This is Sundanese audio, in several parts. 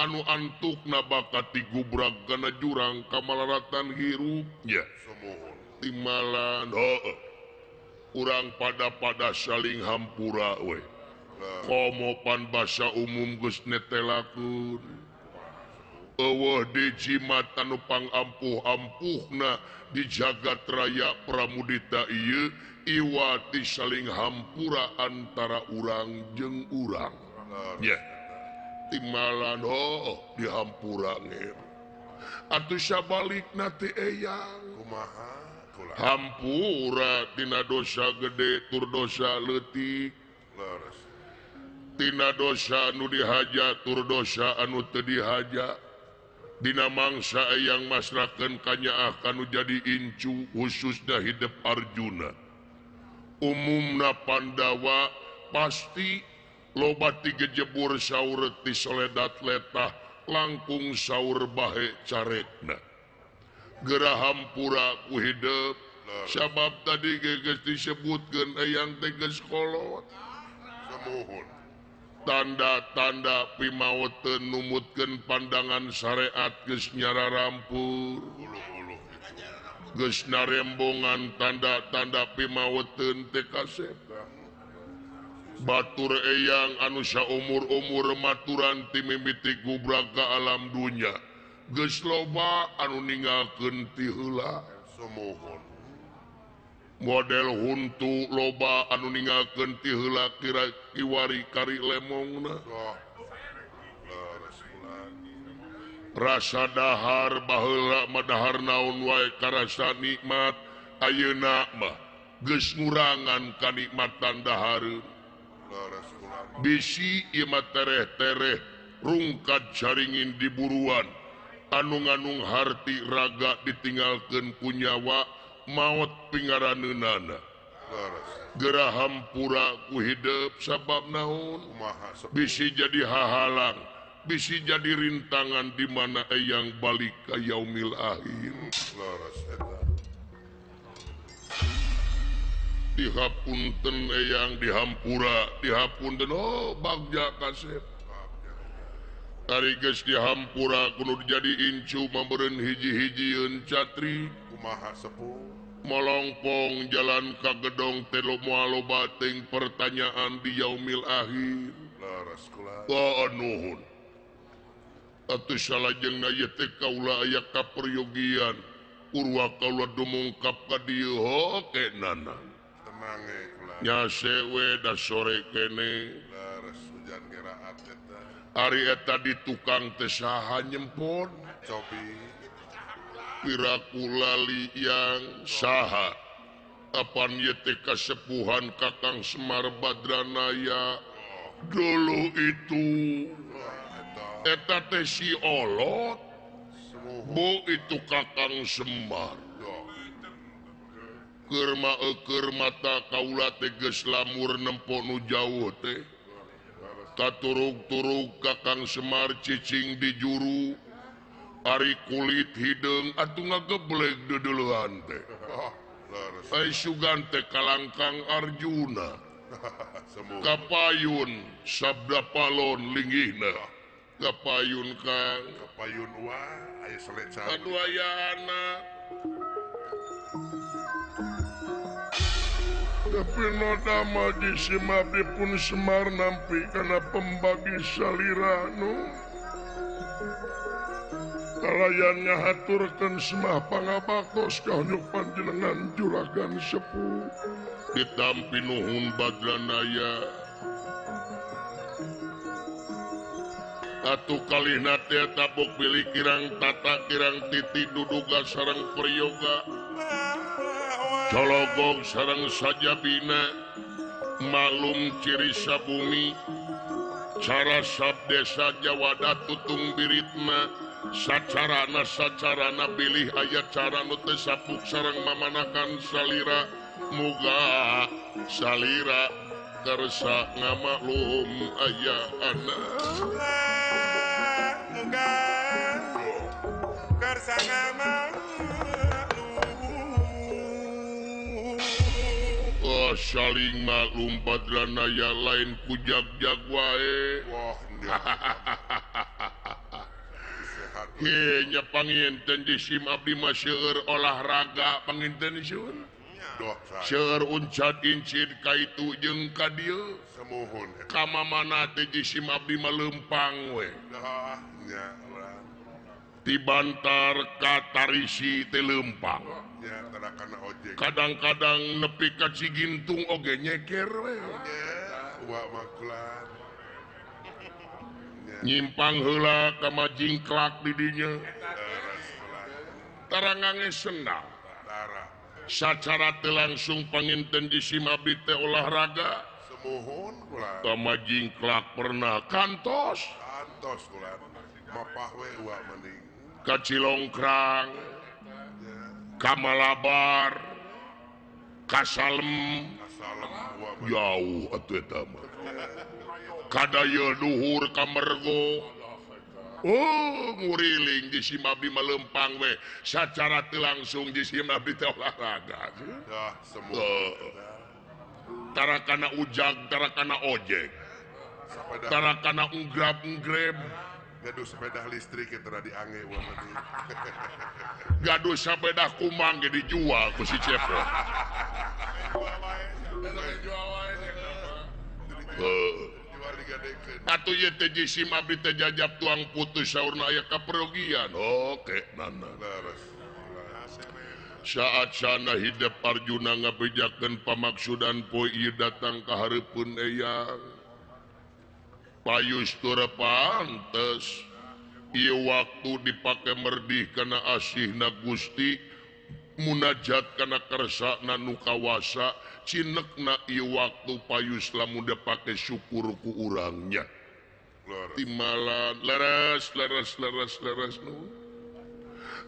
anu antukna bakat digubrag kana jurang kamalaratan hirup nya timbalan heuh urang pada-pada saling hampura we komo pan basa umum geus netelakeun eueuh dijimat anu pangampuh-ampuhna di jagat raya Pramudita ieu iwati saling hampura antara urang jeung urang nya timbalan heuh dihampura ngeur atuh sabalikna teh eyang kumaha hampura tina dosa gede tur dosa leutik tina dosa anu dihaja tur dosa anu teu dihaja dina mangsa eyang masrahkeun kanyaah kanu jadi incu khususna hidep Arjuna umumna Pandawa pasti loba tigejebur saur ti soledat letah langkung saur bahe carekna geura hampura ku hidep sabab tadi geus disebutkeun eyang teh geus kolot sumuhun tanda-tanda pimaoteun numutkeun pandangan syariat geus nyararampur geus narembongan tanda-tanda pimaoteun teh kasep batur eyang anu saumur-umur maturan ti mimiti gubrag ka alam dunya geus loba anu ninggalkeun ti heula sumuhun model huntu loba anu ninggalkeun ti heula kira kiwari kari lemongna rasa dahar baheula mah dahar naon wae karasa nikmat ayeuna mah geus ngurangan kanikmatan dahareun bisi ieu mah tereh-tereh rungkad caringin di buruan anu nganung harti raga ditinggalkeun ku nyawa maot pingaraneunana geura hampura ku hidep sabab naon bisi jadi hahalang bisi jadi rintangan di mana eyang balik ka yaumil akhir dihapunten eyang dihampura dihapunten oh bagja kasep ari geus dihampura kudu jadi incu mameureun hiji-hijieun catri kumaha sepuh molongpong jalan ka gedong teh moal loba teuing pertanyaan di yaumil akhir leres kula oh nuhun atuh salajengna ieu teh kaula aya kaperyogian urwa kaula dumungkap ka dieu hoke nana tenang we kula nyase we da sore kene leres hujan geraat eta ari eta di tukang teh saha nyempon cobi piraku lali yang saha apan ieu teh kasepuhan Kakang Semar Badranaya dulu itu eta teh si olot bu itu Kakang Semar keur mah eueur mata kaula teh geus lamur nempo nu jauh teh katurug-turug Kakang Semar cicing di juru ari kulit hideung atuh ngagebleg deudeulehan teh ai sugan teh kalangkang Arjuna kapayun sabda palon linggihna kapayun Kang kapayun wah aya seleca aduh aya anak tapi noda mah simabdi pun Semar nampi kana pembagi salira nu kalayan ngahaturkeun semah pangabaktos ka honjok panjenengan juragan sepuh ditampi nuhun Badranaya atuh kalihna teh tabuk bilih kirang tata kirang titi duduga sareng prayoga cologog sareng sajabina malum ciri sabumi cara sabdesa jawada tutung biritma sacarana sacarana bilih aya cara nu teu sapuk sareng mamanakan salira muga salira karsa ngamaklum aya anak muga karsa ngamaklum. Oh, saling maklum Badranaya lain ku jag-jag wae. Wah. Nya panginten jisim abdi mah seueur olahraga panginten sieun. Seueur uncat incit ka itu jeung ka dieu. Semuhun. Ka mamana teh jisim abdi mah leumpang we. Nya urang. Ti Bantar ka Tarisi teh leumpang. Nya tara kana ojek. Kadang-kadang nepi ka Cigintung oge nyeker we. Nya uwa mah kulan. Nyimpang heula ka Majingklak di dinya. Tara ngange sendal. Sacara teu langsung panginten jisim abdi teh olahraga. Semuhun kula. Ka Majingklak pernah kantos. Kantos kula. Mapah we uwa mending. Ka Cilongkrang. Ka Malabar. Ka Salem. Jauh atuh eta mah. Kadaya luhur ka Mergo. Oh, nguriling jisim abdi mah leumpang we. Sacara teu langsung jisim abdi teh olahraga. Dah semua. Tara kana ujag, tara kana ojek. Tara kana unggrab-unggreb. Gaduh sepeda listrik tara diange uwa mah. Gaduh sepeda kumang ge dijual ku si Cepot. Atuh ieu teh jisim abdi teh jajab tuang putus saurna aya kaperogian. Oke, nana. Saat sana hidup Arjuna ngabejakeun pamaksudan poe ieu datang ka hareupeun eyang. Payus tur pantes ieu waktu dipake merdih kana asihna Gusti munajat kana kersana nu kawasa cinekna ieu waktu payus lamun dipake syukur ku urangnya. Timalan leres leres leres leres nu.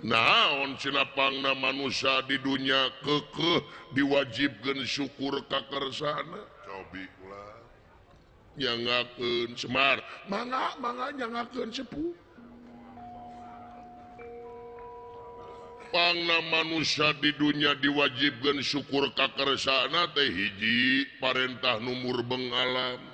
Naon cenapangna manusia di dunya keukeuh diwajibkeun syukur ka kersana. Cobi ulah. Nyangakeun Semar, mangga mangga nyangakeun sepuh. Pangna manusia di dunya diwajibkeun syukur ka kersana teh hiji parentah nu murbeng alam.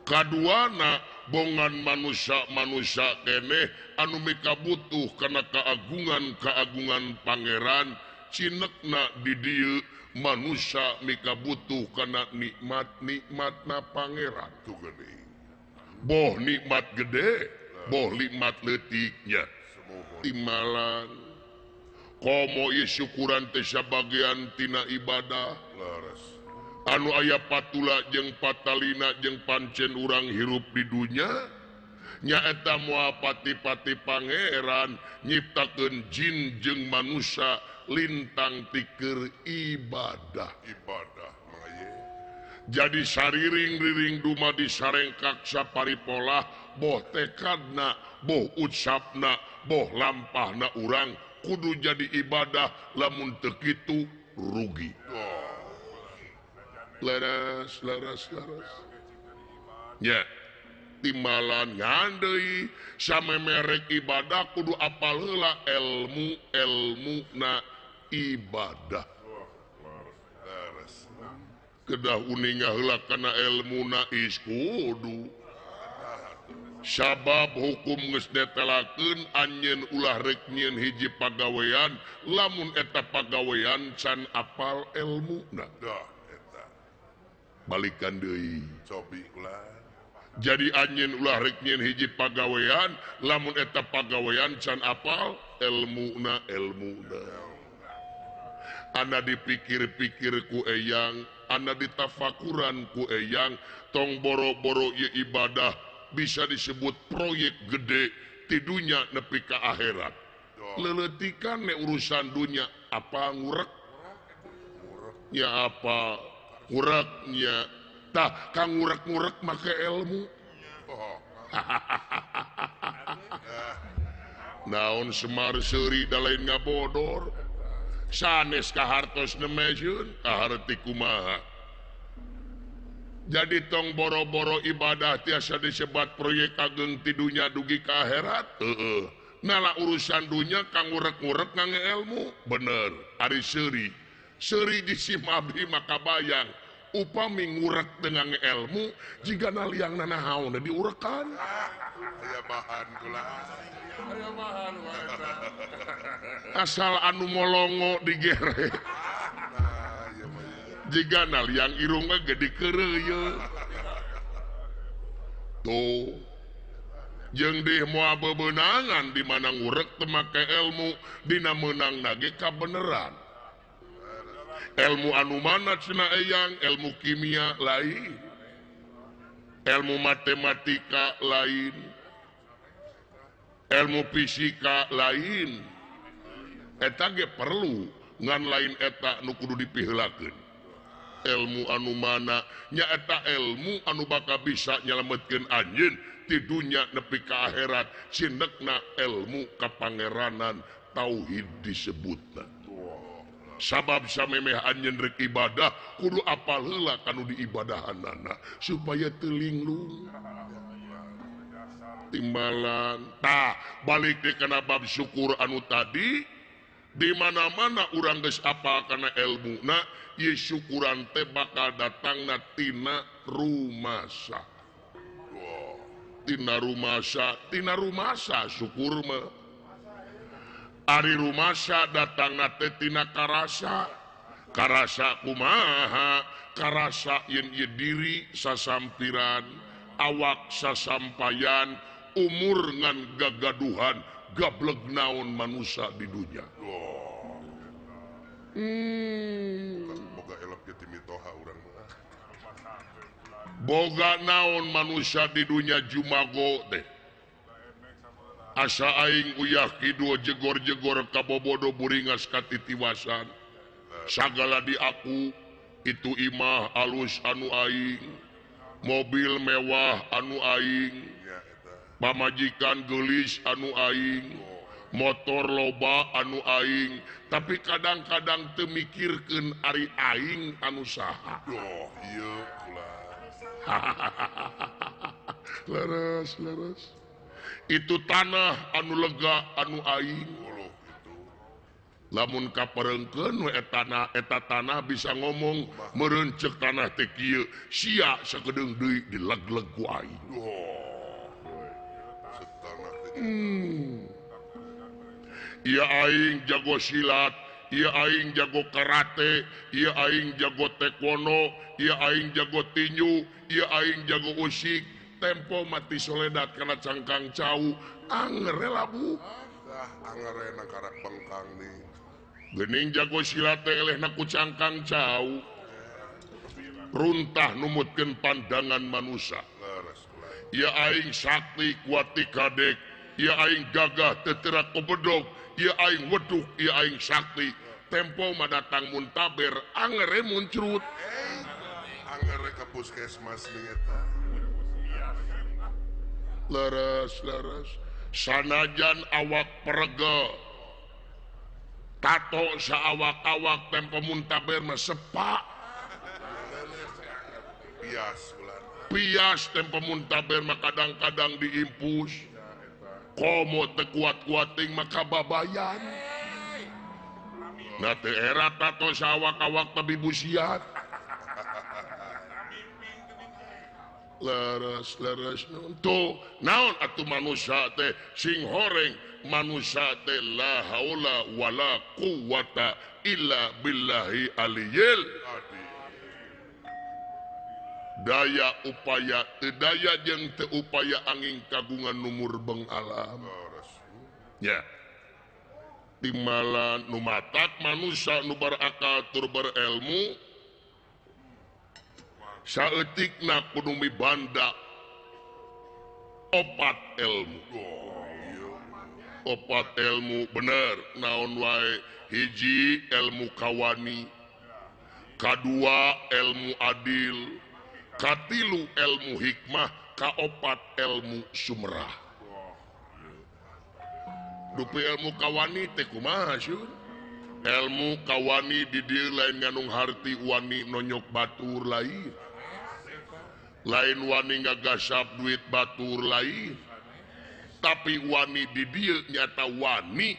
Kaduana bongan manusia-manusia keneh anu mikabutuh kana keagungan-keagungan pangeran cinekna di dieu manusia mikabutuh kana nikmat-nikmatna pangeran. Tuh geuning. Boh nikmat gede, boh nikmat leutiknya. Timalan komo ieu syukuran teh sabagian tina ibadah. Leres. Anu aya patula jeung patalina jeung pancen urang hirup di dunya nyaeta moal pati-pati pangeran nyiptakeun jin jeung manusia lintang tikeur ibadah. Ibadah mangga. Jadi sariring-riring dumadi sarengkak saparipolah boh tekadna boh ucapna boh lampahna urang kudu jadi ibadah lamun teu kitu rugi. Oh. Leres, leres, leres. Ya, timbalan ngan deui samemerek ibadah kudu apal heula ilmu ilmuna ibadah. Leres. Kedah uninga heula kana ilmuna is kudu. Sabab hukum geus netelakeun anjeun ulah rek nyieun hiji pagawean lamun eta pagawean can apal ilmuna. Dah. Balikan deui. Cobi ulah. Jadi anjeun ulah rek nyieun hiji pagawean lamun eta pagawean can apal elmuna elmuna. Anda dipikir-pikir ku eyang, anda ditafakuran ku eyang, tong boro-boro ieu ibadah bisa disebut proyek gede ti dunya nepi ka akhirat. Leletikan ne urusan dunya apa ngurek? Ya apa ngureknya tah kang ngurek-ngurek make ilmu. Naon Semar seuri da lain ngabodor sanes kahartos nemejeun kaharti kumaha. Jadi tong boro-boro ibadah tiasa disebat proyek ageng ti dunya dugi ka akhirat. Heeh. Nala urusan dunya kang ngurek-ngurek ngangge ilmu bener ari seuri. Seuri jisim abdi maka bayang Upami ngurek dengan ilmu jika liang nanahaon diurekan. Aya bahan kula. Aya bahan wae. Asal anu molongo digere. Jika liang irungna ge dikeureuyeun. Tuh. Jeung deh moal bebenangan di mana ngurek teu make ilmu dina meunangna ge kabeneran. Ilmu anu mana cenah eyang, ilmu kimia lain, ilmu matematika lain, ilmu fisika lain. Eta ge perlu ngan lain eta nu kudu dipiheulakeun. Ilmu anu mana nyaeta ilmu anu bakal bisa nyelametkeun anjeun ti dunya nepi ka akhirat, sinekna ilmu kapangeranan tauhid disebutna. Sabab samemeh anjeun rek ibadah kudu apal heula kanu diibadahanana supaya teu linglung. Timbalan tah balik deui kana bab syukur anu tadi. Di mana-mana urang geus apal kana elmuna, ieu syukuran teh bakal datangna tina rumasa. Tina rumasa, tina rumasa syukur mah. Ari rumasa datangna teh tina karasa. Karasa kumaha? Karasa yen ieu diri sasampiran, awak sasampayan, umur ngan gagaduhan, gableg naon manusia di dunia. Boga elok ge ti mitoha urang mah. Boga naon manusia di dunia jumago teh. Asa aing uyah kidul jegor-jegor kabobodo buringas katitiwasan. Sagala di aku itu imah alus anu aing, mobil mewah anu aing, pamajikan geulis anu aing, motor loba anu aing, tapi kadang-kadang teu mikirkeun ari aing anu saha. Duh, ieu kula. Leres, leres. Itu tanah anu lega anu aing. Lamun kapareungkeun we eta tanah bisa ngomong meureun ceuk tanah teh kieu, sia sakedeung deui dileg-leg ku aing. Ieu aing jago silat, ieu aing jago karate, ieu aing jago taekwondo, ieu aing jago tinju, ieu aing jago usik. Tempo mati soledat kana cangkang cau, angere labu. Ah, angere na karak bengkang nih. Geuning jago silat teh elehna ku cangkang cau. Runtah numutkeun pandangan manusia. Ieu aing sakti kuat ti kadek, ieu aing gagah teu teurak ku bedog, ieu aing weduk, ieu aing sakti. Tempo mah datang muntaber, angere muncrut. Angere ka puskesmas nih eta. Leres, leres. Sanajan awak perege, tato saawak-awak tempo muntaber mah sepak. Pias ulah. Pias tempo muntaber mah kadang-kadang diimpus. Komo teu kuat-kuating maka babayan. Nah teu era tato saawak-awak tapi busiat. Leres, leres. Tuh naon atuh manusia teh sing horeng, manusia teh la haula wala quwata illa billahi aliyil. Daya upaya teu daya jeung teu upaya angin kagungan numur beng alam. Ya. Timbalan nu matak manusia nu berakal tur berilmu saeutikna kudu mibanda opat ilmu. Opat ilmu bener naon wae, hiji ilmu kawani, kadua ilmu adil, katilu ilmu hikmah, kaopat ilmu sumrah. Dupi ilmu kawani teh kumaha syun? Ilmu kawani di dieu lain nganung harti wani nonyok batur lain, lain wani ngagasap duit batur lain, tapi wani di dieu nyata wani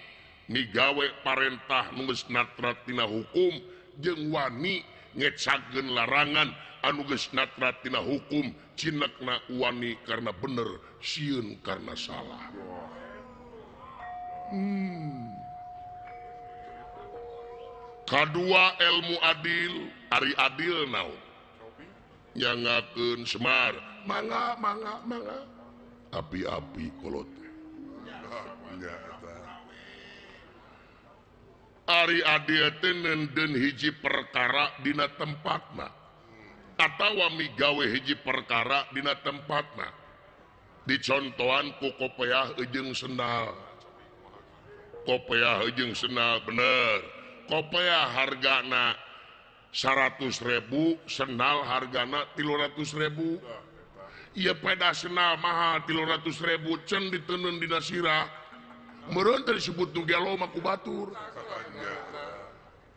migawe parentah nu geus natrat tina hukum jeung wani ngecakeun larangan anu geus natrat tina hukum cinekna wani karena bener sieun karena salah. Kadua ilmu adil, ari adil naon? Nyangakeun Semar, mangga mangga mangga. Api-api kolot. Ari adil teh neundeun hiji perkara dina tempatna. Atawa migawe hiji perkara dina tempatna. Dicontohan ku kopeah jeung sendal. Kopeah jeung sendal bener. Kopeah hargana 100.000, sendal hargana 300.000. Ieu peda sendal mahal 300.000 cen diteundeun dina sirah. Meureun teh disebut nu gelo mah ku batur.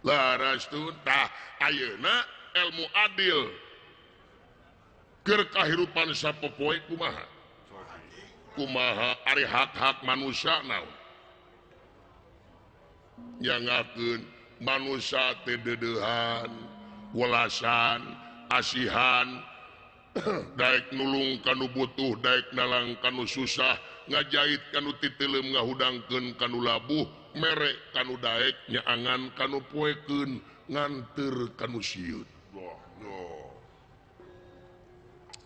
Laras tun tah ayeuna ilmu adil keur kahirupan sapopoe kumaha? Kumaha ari hak-hak manusia naon? Nyangakeun manusia teh deudeuhan, welasan, asihan, daek nulung kanu butuh, daek nalang kanu susah, ngajait kanu titeleum, ngahudangkeun kanu labuh, mere kanu daek, nyaangan kanu poekeun, nganteur kanu sieun.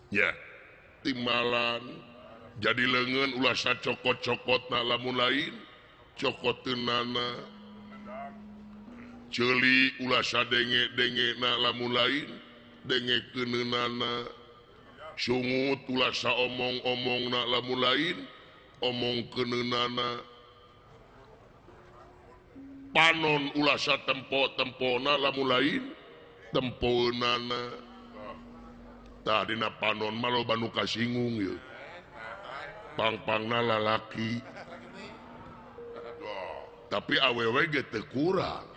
Ya, timbalan jadi leungeun ulah sacokot-cokotna lamun lain, cokoteunana. Ceuli ulah sadenge-dengena lamun lain, dengekeunana. Sungut ulah saomong-omongna lamun lain, omongkeunana. Panon ulah satempo-tempona lamun lain, tempoeunana. Tah dina panon mah loba nu kasinggung ieu. Pang-pangna lalaki. Tapi awewe ge teu kurang.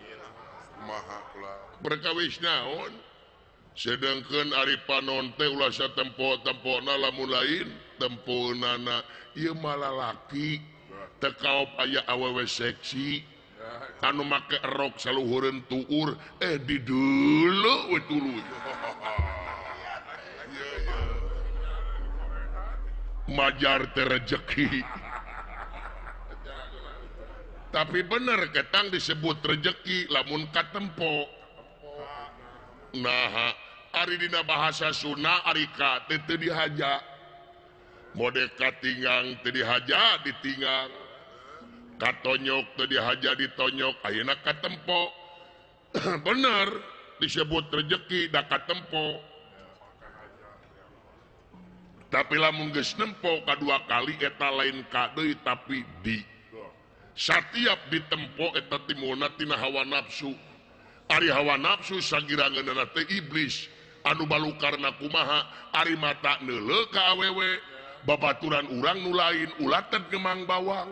Perkawis naon sedangkan ari panon teh ulah satempo-tempona lamun lain tempoeunana. Ieu mah lalaki teu kaop aya awewe seksi anu make rok saluhureun tuur dideuleu we tuluy. Majar teh rejeki. Tapi bener ketang disebut rejeki lamun katempo. Nah, ari dina bahasa Sunda ari ka teh teu dihaja. Mode katingang teu dihaja ditinggang. Katonyok teu dihaja ditonyok, ayeuna katempo. Bener disebut rejeki da katempo. Tapi lamun geus nempo kadua kali eta lain ka deui tapi di. Satiap ditempo eta timbulna tina hawa nafsu. Ari hawa nafsu sagirangeunana teh iblis anu balukarna kumaha ari mata neuleuh ka awewe babaturan urang nu lain ulatet gemang bawang.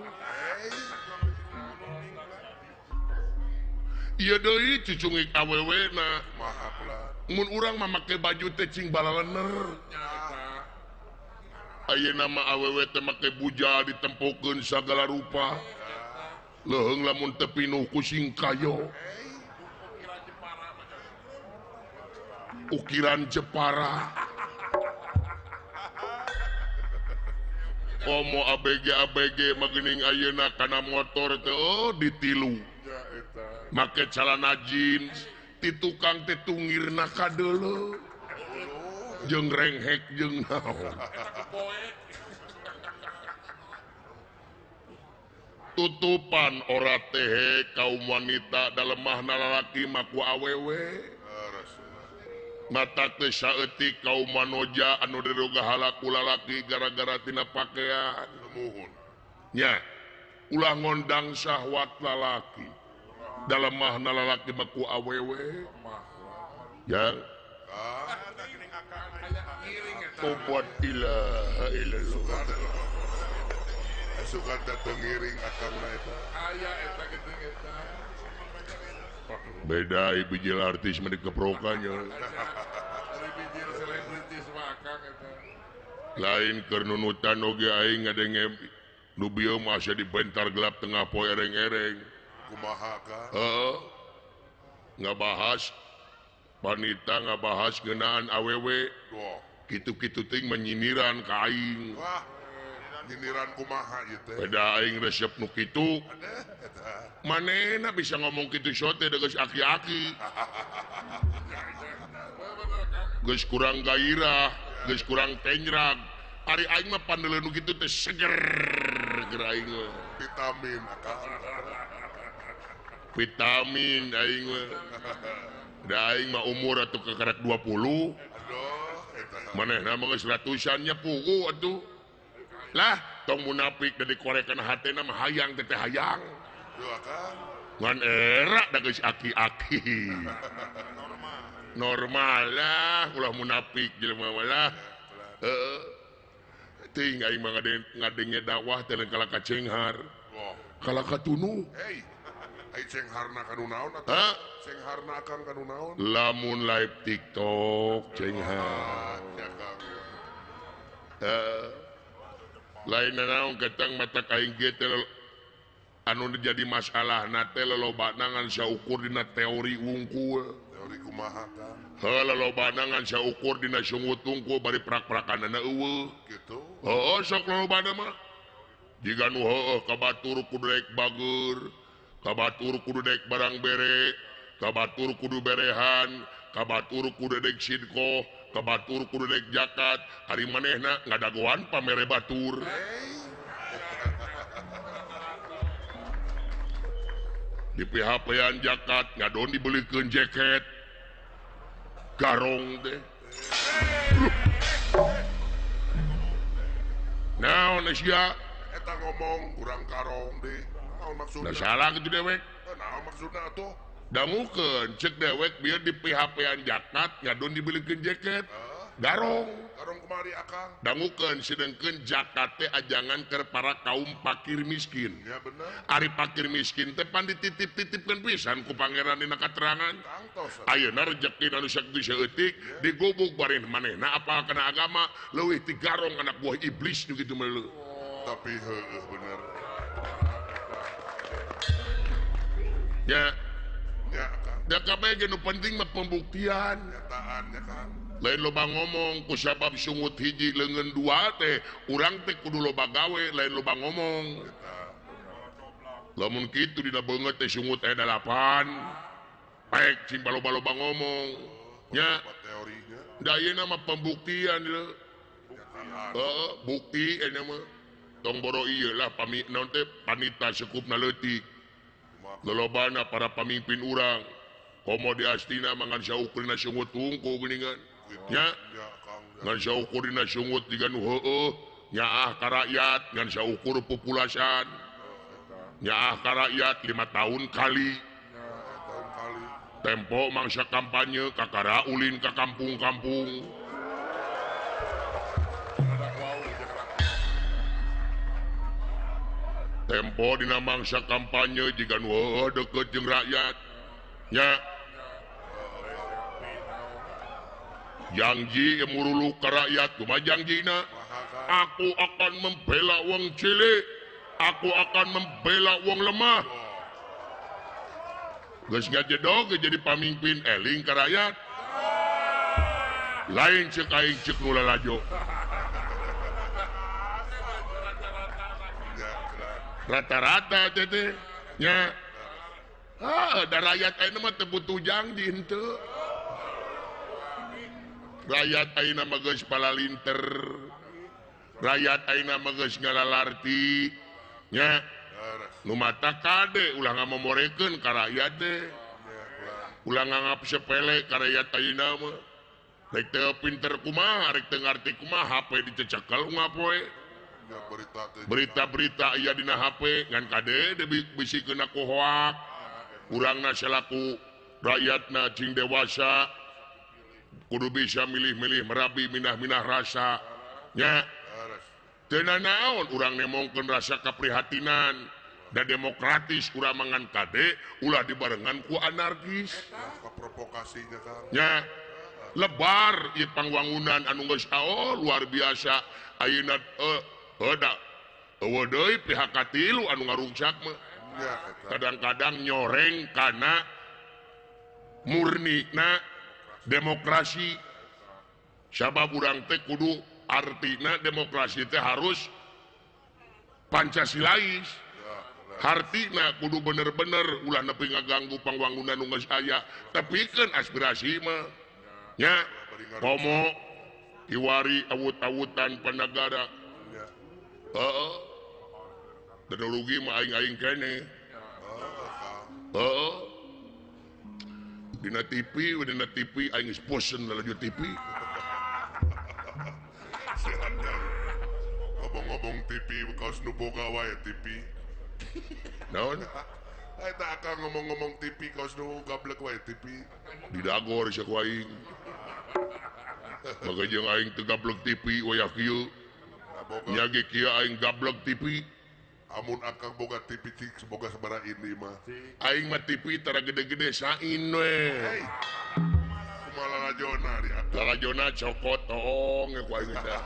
Ieu deui cucungik awewena. Mun urang mah make baju teh cing balalener. Ayeuna mah awewe teh make bujal ditempokeun sagala rupa. Leuheung lamun teu pinuh ku singkayo. Ukiran Jepara. Komo ABG ABG magening ayeuna kana motor teh oh ditilu. Make calana jeans, ti tukang teh tungirna kadeuleu. Jeung renghek jeung naon. Tutupan ora teh kaum wanita dalemahna lalaki mah ku awewe. Mata teh saeutik kaum manoja anu diroga halaku lalaki gara-gara tina pakaian. Nya, ulah ngondang syahwat lalaki. Dalemahna lalaki mah ku awewe. Ya. Obat ilaha illallah. Suka datang ngiring akangna eta. Aya eta kitu eta. Beda bijil artis mah dikeprokannya. Ari bijil selebritis mah akang eta. Lain keur nunutan oge aing ngadenge nu bieu mah asa dibentar gelap tengah poe ereng-ereng. Kumaha ka? Heeh. Ngabahas Panita ngabahas ngeunaan awewe. Kitu-kitu ting menyindiran ka aing. Wah, nyindiran kumaha ieu teh? Beda aing resep nu kitu. Manehna bisa ngomong kitu sote da geus aki-aki. Geus kurang gairah, geus kurang tenjrag. Ari aing mah pandeuleu nu kitu teh seger keur aing mah. Vitamin akang. Vitamin aing mah. Da aing mah umur atuh kakarek 20. Aduh, eta. Manehna mah geus ratusannya puguh atuh. Lah, tong munafik da dikorekan hatena mah hayang teh teh hayang. Duh akang. Ngan era da geus aki-aki. Normal lah, ulah munafik jelema mah lah. Heeh. Teuing aing mah ngadenge dakwah teh lain kalah ka cenghar. Kalah ka tunu. Hei. Ai cengharna ka nu naon atuh? Cengharna akang ka nu naon? Lamun live TikTok cenghar. Heeh. Lain naon ketang mata aing ge teh anu jadi masalahna teh lolobana ngan saukur dina teori wungkul. Teori kumaha Kang? Heuh lolobana ngan saukur dina sungut wungkul bari prak-prakanana eueuh. Kitu. Heuh sok lolobana mah. Jiga nu heueuh ka batur kudu daek bager, ka batur kudu daek barang bere, ka batur kudu berehan, ka batur kudu daek sidkoh, ka batur kudu daek zakat, ari manehna ngadagoan pamere batur. Di PHP-an zakat ngadon dibelikeun jaket. Garong teh. Naon sia? Eta ngomong urang karong deh. Naon maksudna? Da salah kitu dewek. Naon maksudna atuh? Dangukeun cek dewek biar di PHP-an zakat ngadon dibelikeun jaket. Garong. Garong kemari akang. Dangukeun sedengkeun zakat teh ajangan keur para kaum fakir miskin. Ya bener. Ari fakir miskin teh pan dititip-titipkeun pisan ku pangeran dina katerangan. Ayeuna rejeki anu sakitu saeutik digubug bari manehna apal kana agama leuwih ti garong anak buah iblis nu kitu mah leuh. Tapi heueuh bener. Ya. Ya Kang. Da kabeh ge nu penting mah pembuktian. Nyataan ya Kang. Lain loba ngomong ku sabab sungut hiji leungeun dua teh urang teh kudu loba gawe lain loba ngomong. Lamun kitu dina beungeut teh sungut aya 8. Baik cing baloba-loba ngomong. Nya. Da ayeuna mah pembuktian leuh. Heeh, bukti ayeuna mah. Tong boro ieu lah pami naon teh panita sekupna leutik. Lolobana para pamimpin urang. Komo di astina mah ngan saukurna sungut wungkul geuningan. Nya ngan saukur dina sungut jiga nu heueuh nyaah ka rakyat ngan saukur populasan. Nyaah ka rakyat 5 tahun kali. Tempo mangsa kampanye kakara ulin ka kampung-kampung. Tempo dina mangsa kampanye jiga nu heueuh deukeut jeung rakyat. Nya janji murulu ke rakyat kumaha janjina? Aku akan membela wong cilik, aku akan membela wong lemah. Geus ngajedog jadi pamimpin eling ka rakyat. Lain ceuk aing ceuk nu lalajo. Rata-rata teh teh nya. Ah, da rakyat ayeuna mah teu butuh janji henteu. Rakyat ayeuna mah geus palalinter. Rakyat ayeuna mah geus ngalalarti nya. Nu mata kade ulah ngamomorekeun ka rakyat teh. Ulah nganggap sepele ka rakyat ayeuna mah. Rek teu pinter kumaha, rek teu ngarti kumaha, HP dicecekel unggal poe. Berita-berita aya dina HP ngan kade bisi kena ku hoak. Urangna salaku rakyatna cing dewasa kudu bisa milih-milih merabi minah-minah rasa nya. Teu nanaon urang nemongkeun rasa kaprihatinan dan demokratis urang mangan kade ulah dibarengan ku anarkis. Nya lebar ieu pangwangunan anu geus luar biasa ayeuna da eueuh deui pihak katilu anu ngaruksak mah. Kadang-kadang nyoreng kana murni na Demokrasi sabab urang teh kudu artina demokrasi teh harus Pancasilais. Hartina kudu bener-bener ulah nepi ngaganggu pangwangunan nu geus aya, tepikeun aspirasi mah. Nya komo iwari awut-awutan panagara. Heeh. Dan rugi mah aing-aing kene. Heeh. Dina TV, dina TV aing geus bosen lalajo TV. Ngomong-ngomong TV kaos nu boga wae TV. Naon? Eta akang ngomong-ngomong TV kaos nu gablek wae TV. Didagor sia ku aing. Maka jeung aing teu gablek TV wayah kieu. Nya ge kieu aing gablek TV. Amun akang boga TV cik boga sabaraha ini mah. Aing mah TV tara gede-gede sain we. Kumaha lalajona di akang. Lalajona cokot toong ku aing teh.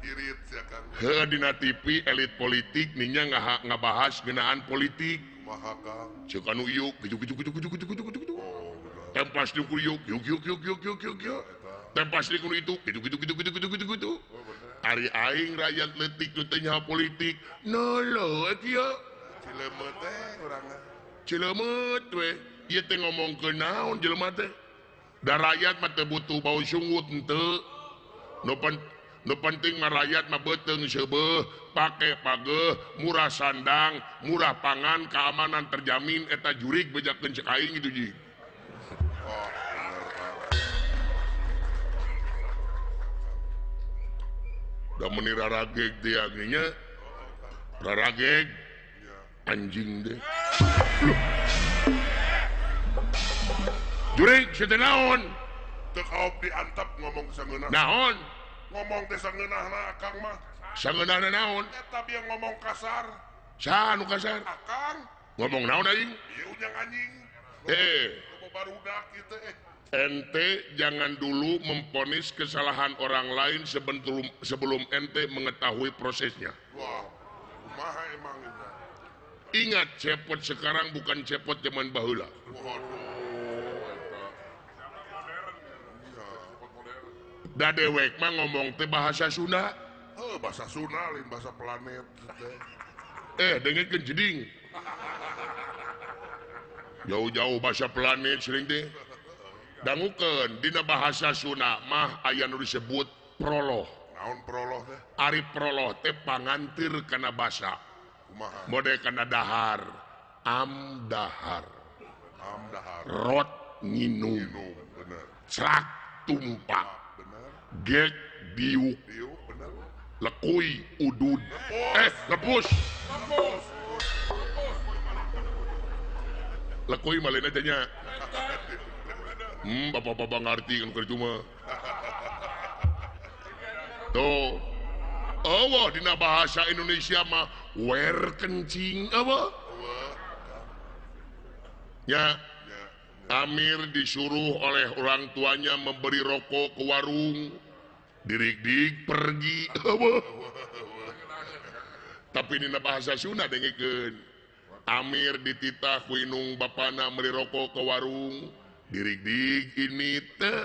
Irit sia Kang. Heuh dina TV elit politik ninya ngabahas ngeunaan politik. Kumaha Kang? Ceuk anu ieu gitu gitu gitu gitu gitu gitu gitu. Tempas di ku ieu kieu kieu kieu kieu kieu kieu. Tempas di ku itu gitu gitu gitu gitu gitu gitu gitu. Ari aing rakyat leutik nu teu nyaho politik. Nolo kieu. Cilemeut teh urangna. Cilemeut we. Ieu teh ngomongkeun naon jelema teh? Da rakyat mah teu butuh bau sungut henteu. Nu penting mah rakyat mah beuteung seubeuh, pake pageuh, murah sandang, murah pangan, keamanan terjamin eta jurig bejakeun ceuk aing kitu ji. Oh. Da meuni rarageg teh nya. Rarageg anjing deh. Jurig sia teh naon? Teu kaop diantep ngomong sangeunah. Naon? Ngomong teh sangeunahna akang mah. Sangeunahna naon? Eta bieu ngomong kasar. Saha nu kasar? Akang. Ngomong naon aing? Ieu unyang anjing. Barudak kitu eh. Ente jangan dulu memponis kesalahan orang lain sebelum ente mengetahui prosesnya. Wah, kumaha emang itu? Ingat, cepot sekarang bukan cepot zaman baheula. Waduh, eta. Da dewek mah ngomong teh bahasa Sunda. Heuh, bahasa Sunda lain bahasa planet teh. Dengekeun jeding. Jauh-jauh bahasa planet sering teh. Dangukeun dina bahasa Sunda mah aya nu disebut proloh. Naon proloh teh? Ari proloh teh pangantir kana basa. Kumaha? Mode kana dahar, amdahar. Amdahar. Rot nginum. Nginum, bener. Crak tumpak. Bener. Gek diuk. Diuk, bener. Lekui udud. Lepus. Lepus. Lekui mah lain nya. Bapak-bapak ngerti kan keur mah. Tuh. Eueuh dina bahasa Indonesia mah wer kencing eueuh. Ya. Amir disuruh oleh orang tuanya memberi rokok ke warung. Dirik-dik pergi eueuh. Tapi dina bahasa Sunda dengekeun. Amir dititah ku indung bapana meuli rokok ke warung. Dirik-dik ini teh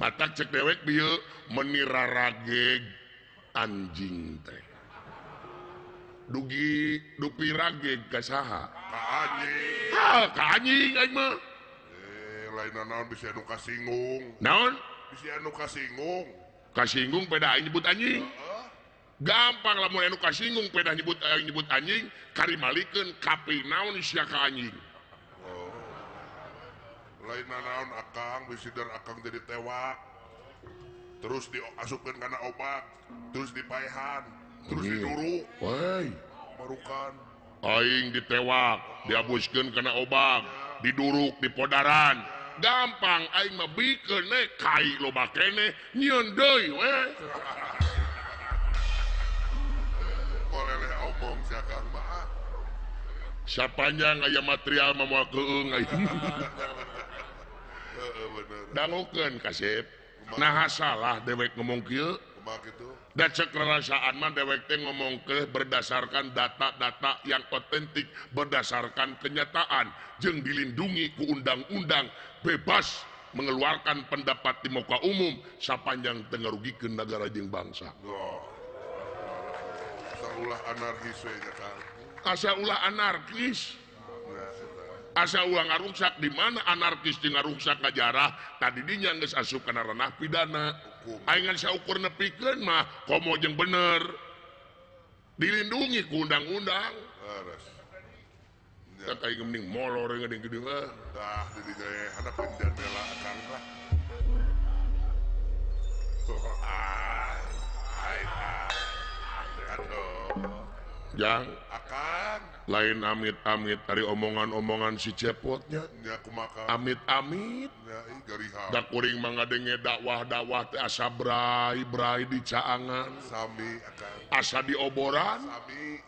matak cek dewek bieu meuni rarageg anjing teh dugi dupi rageg ka saha? Ka anjing. Ha, ka anjing aing mah. Lain naon bisi anu kasinggung. Naon? Bisi anu kasinggung. Kasinggung peda aing nyebut anjing. Gampang lamun anu kasinggung peda nyebut aing nyebut anjing, karimalikeun kapi naon sia ka anjing. Lain naon akang bisi der akang jadi tewak terus diasupkeun kana obat terus dipaehan terus diduruk woi marukan aing ditewak diabuskeun kana obat diduruk dipodaran gampang aing mah bikeun we kai loba keneh nyieun deui we oleh omong sia akang mah sapanjang aya material mah moal keung aing. Dangukeun kasep. Naha salah dewek ngomong kieu? Dan cek rarasaan mah dewek teh ngomong ke berdasarkan data-data yang otentik, berdasarkan kenyataan jeung dilindungi ku undang-undang, bebas mengeluarkan pendapat di muka umum sapanjang teu ngarugikeun nagara jeung bangsa. Asa ulah anarkis we nya Kang. Asa ulah anarkis. Asa ulah ngaruksak di mana anarkis jeung ngaruksak ngajarah tadi dinya geus asup kana ranah pidana. Aing ngan saukur nepikeun mah komo jeung bener. Dilindungi ku undang-undang. Leres. Tah aing mending molor geuning geuning ah. Tah di dieu hadapeun jandela Akang lah. Jang Akang lain amit-amit dari omongan-omongan si cepotnya amit-amit da kuring mah ngadenge dakwah-dakwah teh asa brai-brai di caangan sami akang asa dioboran sami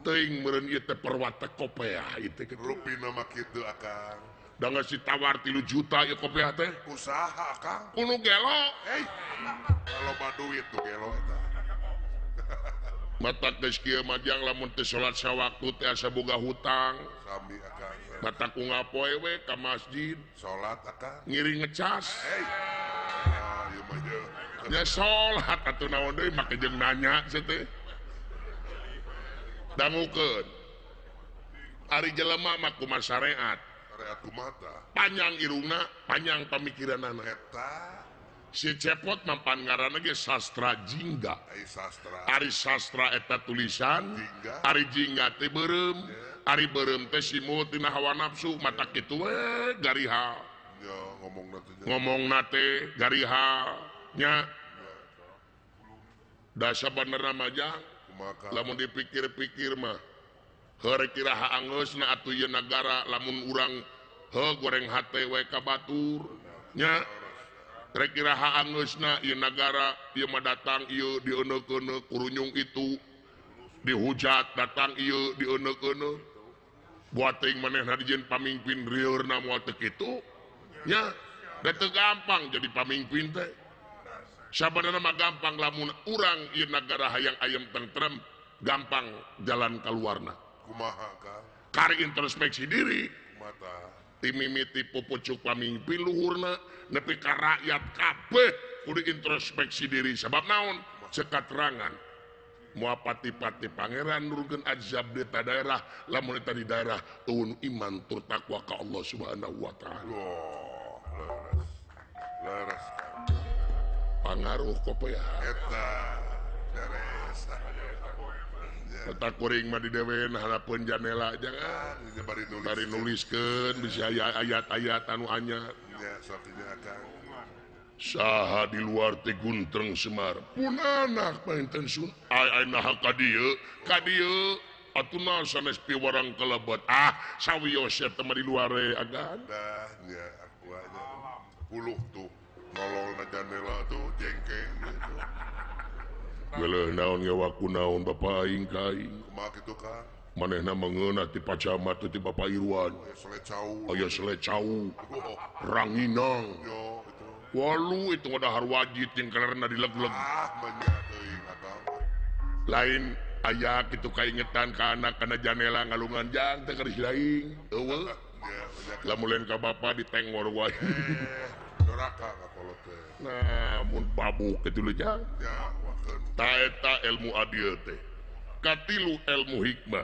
teuing meureun ieu teh perwatek kopeah ieu teh rupina mah kitu akang da geus ditawar 3 juta ieu kopeah teh usaha akang kudu gelo hei loba duit tuh gelo eta mata geus kieu mah jang lamun teu salat sawaktu teh asa boga hutang sami akang mata ku ngapoe we ka masjid salat akang ngiring ngecas hei ieu mah ieu nya salat atuh naon deui make jeung nanya sia teh dangukeun ari jelema mah kumaha syariat syariat kumaha tah panjang irungna panjang pamikiranana eta si cepot mampan ngaranna ge sastra jingga. Ari sastra eta tulisan, jingga. Ari jingga teh beureum, ari beureum teh simul tina hawa nafsu, mata kitu we gariha. Ya ngomongna teh gariha nya. Da sabenerna mah jang, lamun dipikir-pikir mah heuh kira haangeusna atuh ieu nagara lamun urang heuh goreng hate we ka batur nya. Kira-kira haangeusna ieu nagara ieu mah datang ieu dieuneukeuneu kurunyung itu dihujat datang ieu dieuneukeuneu buat teuing manehna dijieun pamimpin rieurna moal teu kitu nya da teu gampang jadi pamimpin teh sabenerna mah gampang lamun urang ieu nagara hayang ayem tentrem gampang jalan kaluarna kumaha Kang kari introspeksi diri mata timimiti pupucuk pamimpin luhurna nepi ka rakyat kabeh kudu introspeksi diri sebab naon cek katerangan moal pati-pati pangeran nurunkeun azab di daerah lamun eta di daerah eueun iman tur takwa ka Allah Subhanahu wa taala. Oh, leres. Leres. Pangaruh kopeah eta beres. Eta kuring mah di dewean harapeun janela jangan bari nuliskeun bisa aya ayat-ayat anu anyar. Nya sakinya akang. Saha di luar teh Guntreng Semar. Pun anak painten sun. Ai naha ka dieu, ka dieu atuh sanes piwarang kalebet. Ah, sawios eta mah di luar we agan. Dah nya aku nya. Puluh tuh nololna janela tuh jengkeng gitu. Geuleuh naon ngewaku naon bapa aing ka aing. Kumaha kitu Kang? Manehna mengeunah ti Pacamat ti Bapak Irwan. Aya selecau. Aya selecau. Ranginang. Yo itu. Walu itu dahar wajit jeung kalerna dileg-leg. Ah manya teuing akang. Lain aya kitu kaingetan ka anak kana janela ngalungan jang teh keris lain. Eueuh. Lamun lain ka bapa ditengor wae. Doraka ka kolot teh. Nah, mun babuk kitu leuh jang. Ya. Taeta ilmu adil teh katilu ilmu hikmah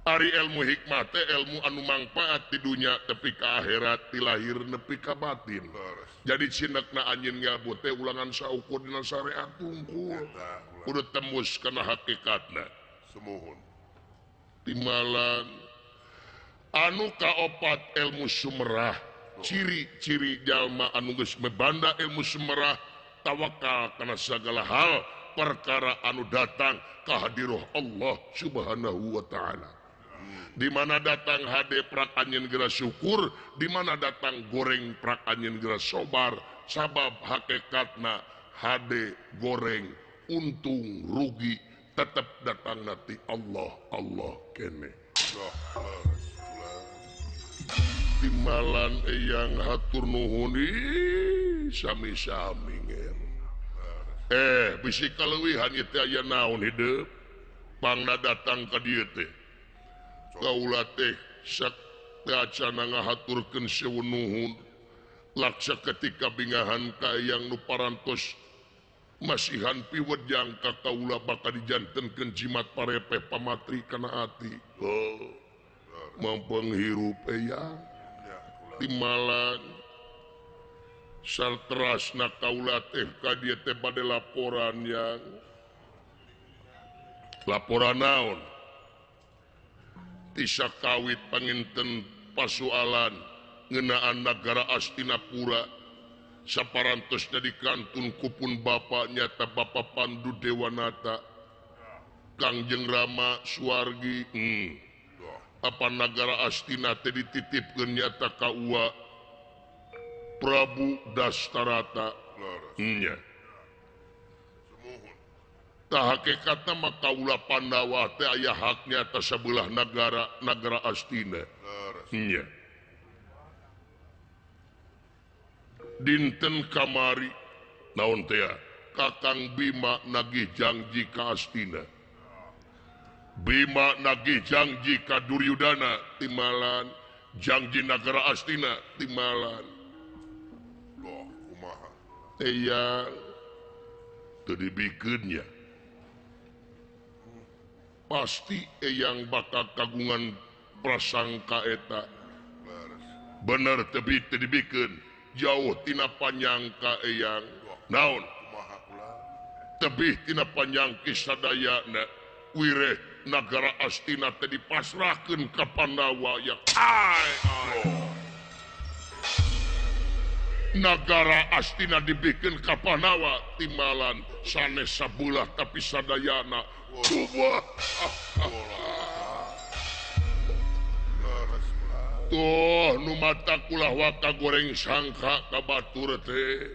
ari ilmu hikmah teh ilmu anu mangpaat di dunya tepi ka akhirat ti lahir nepi ka batin jadi cinekna anjeun ngabut teh ulangan saukur dina syariat tungkul kudu tembus kana hakikatna sumuhun timalan anu kaopat ilmu sumerah ciri-ciri jalma anu geus mebanda ilmu sumerah tawakal kana segala hal perkara anu datang kahadiroh Allah Subhanahu wa taala. Di mana datang hade prak anjeun geura syukur, di mana datang goreng prak anjeun geura sobar, sabab hakikatna hade goreng untung rugi tetep datang nanti Allah Allah kene. Timalan eyang hatur nuhun sami-sami ngel. Bisi kaleuwihan ieu teh aya naon hidup pangna datang ka dieu teh kaula teh sakacana ngahaturkeun sewu nuhun laksa ketika bingahan ka eyang nu parantos masihan piwejang ka kaula bakal dijantenkeun jimat parepe pamatri kana ati. Oh, mampeng hirup eyang timalan sarterasna kaula teh ka dieu teh bade laporan yang laporan naon ti sakawit panginten pasualan ngeunaan nagara Astinapura saparantosna di kantun kupun bapa nyata Bapa Pandu Dewanata Kangjeng Rama Suwargi. Apa nagara Astina teh dititipkeun nyata ka Uwa Prabu Dastarata. Nya tah hakikatna mah kaula Pandawa teh aya haknya atas sabelah nagara nagara Astina. Nya dinten kamari naon teh Kakang Bima nagih janji ka Astina, Bima nagih janji ka Duryudana timalan janji nagara Astina timalan. Loh, kumaha eyang teu dibikeun nya pasti eyang bakal kagungan prasangka eta bener tebi teu dibikeun jauh tina panyangka eyang naon tebih tina panyangki sadayana wireh nagara Astina teh dipasrahkeun ka Pandawa ya. Nagara Astina dibikeun ka Pandawa timbalan sanes sabulah tapi sadayana. Tuh nu mata kulah waka goreng sangka ka batur teh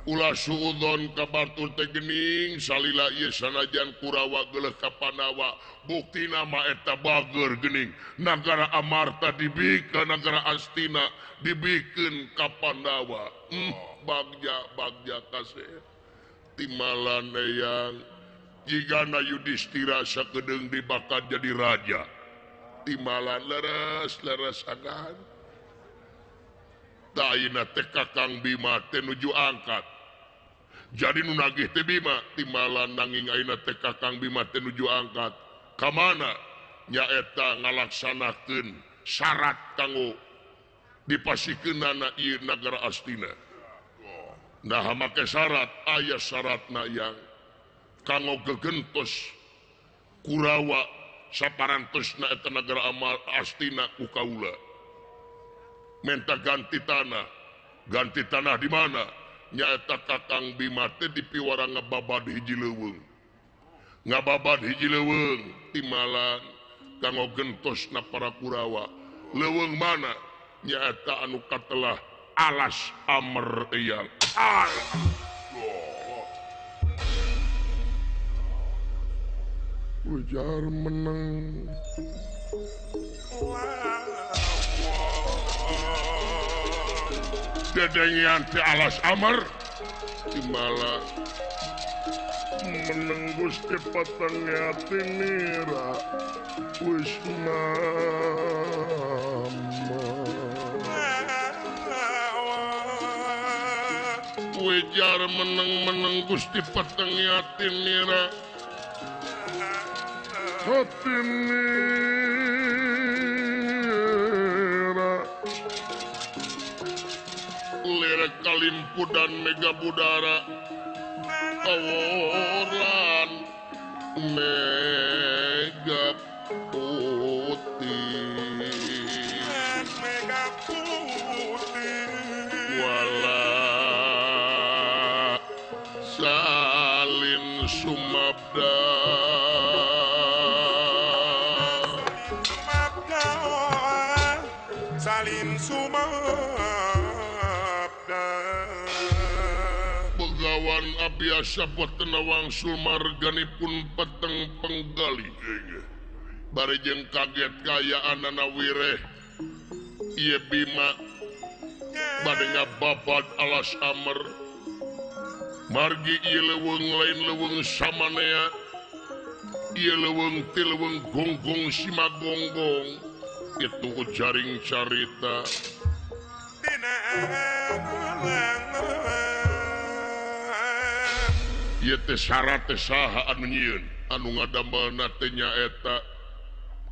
ulah suudzon ka batur teh geuning salila ieu sanajan Kurawa geuleuh ka Pandawa buktina mah eta bager geuning nagara Amarta dibikeun nagara Astina dibikeun ka Pandawa. Bagja bagja kasih timalan eyang jigana Yudhistira sakedeung dibakar jadi raja timalan leres leres agan ta ayeuna teh Kakang Bima teh nuju angkat jadi nu nagih teh Bima timalan nanging ayeuna teh Kakang Bima teh nuju angkat ka mana nyaeta ngalaksanakeun syarat kanggo dipasikeunana ieu nagara Astina. Nah make syarat aya syaratna yang kanggo gegentos Kurawa saparantosna eta nagara Astina ku kaula menta ganti tanah. Ganti tanah di mana nyaeta Kakang Bima teh dipiwara ngababad hiji leuweung ngababad hiji leuweung timalan kanggo gentosna para Kurawa. Leuweung mana nyaeta anu katelah alas Amer eyang. Ujar menang dedengian teh alas Amer timala meneng Gusti patang ati nira wis mama. Ujar meneng-meneng Gusti patang ati nira hati nira lere kalimpudan mega budara aworan mega putih mega putih wala salin sumabda salin sumabda Begawan abiasa boten wangsul marganipun peteng penggali bari jeung kaget kayaanana wireh ieu Bima bade ngababad alas Amer. Margi ieu leuweung lain leuweung samanea. Ieu leuweung teh leuweung gonggong simagonggong. Itu jaring carita. Ieu teh syarat teh saha anu nyieun anu ngadamelna teh nyaeta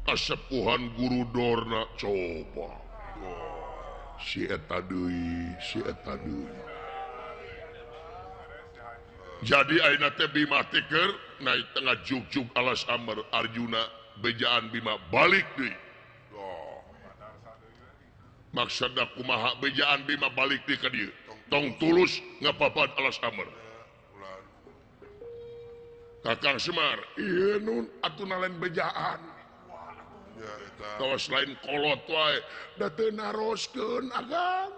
kasepuhan Guru Dorna. Coba si eta deui, si eta deui. Jadi ayeuna teh Bima teh keur naik tengah jugjug alas Amar Arjuna bejaan Bima balik deui. Maksudna kumaha bejaan Bima balik deui ka dieu? Tong tulus ngapapan alas Amar. Kakang Semar, ieu nun atuh lain bejaan. Kawas lain kolot wae, da teu naroskeun agang.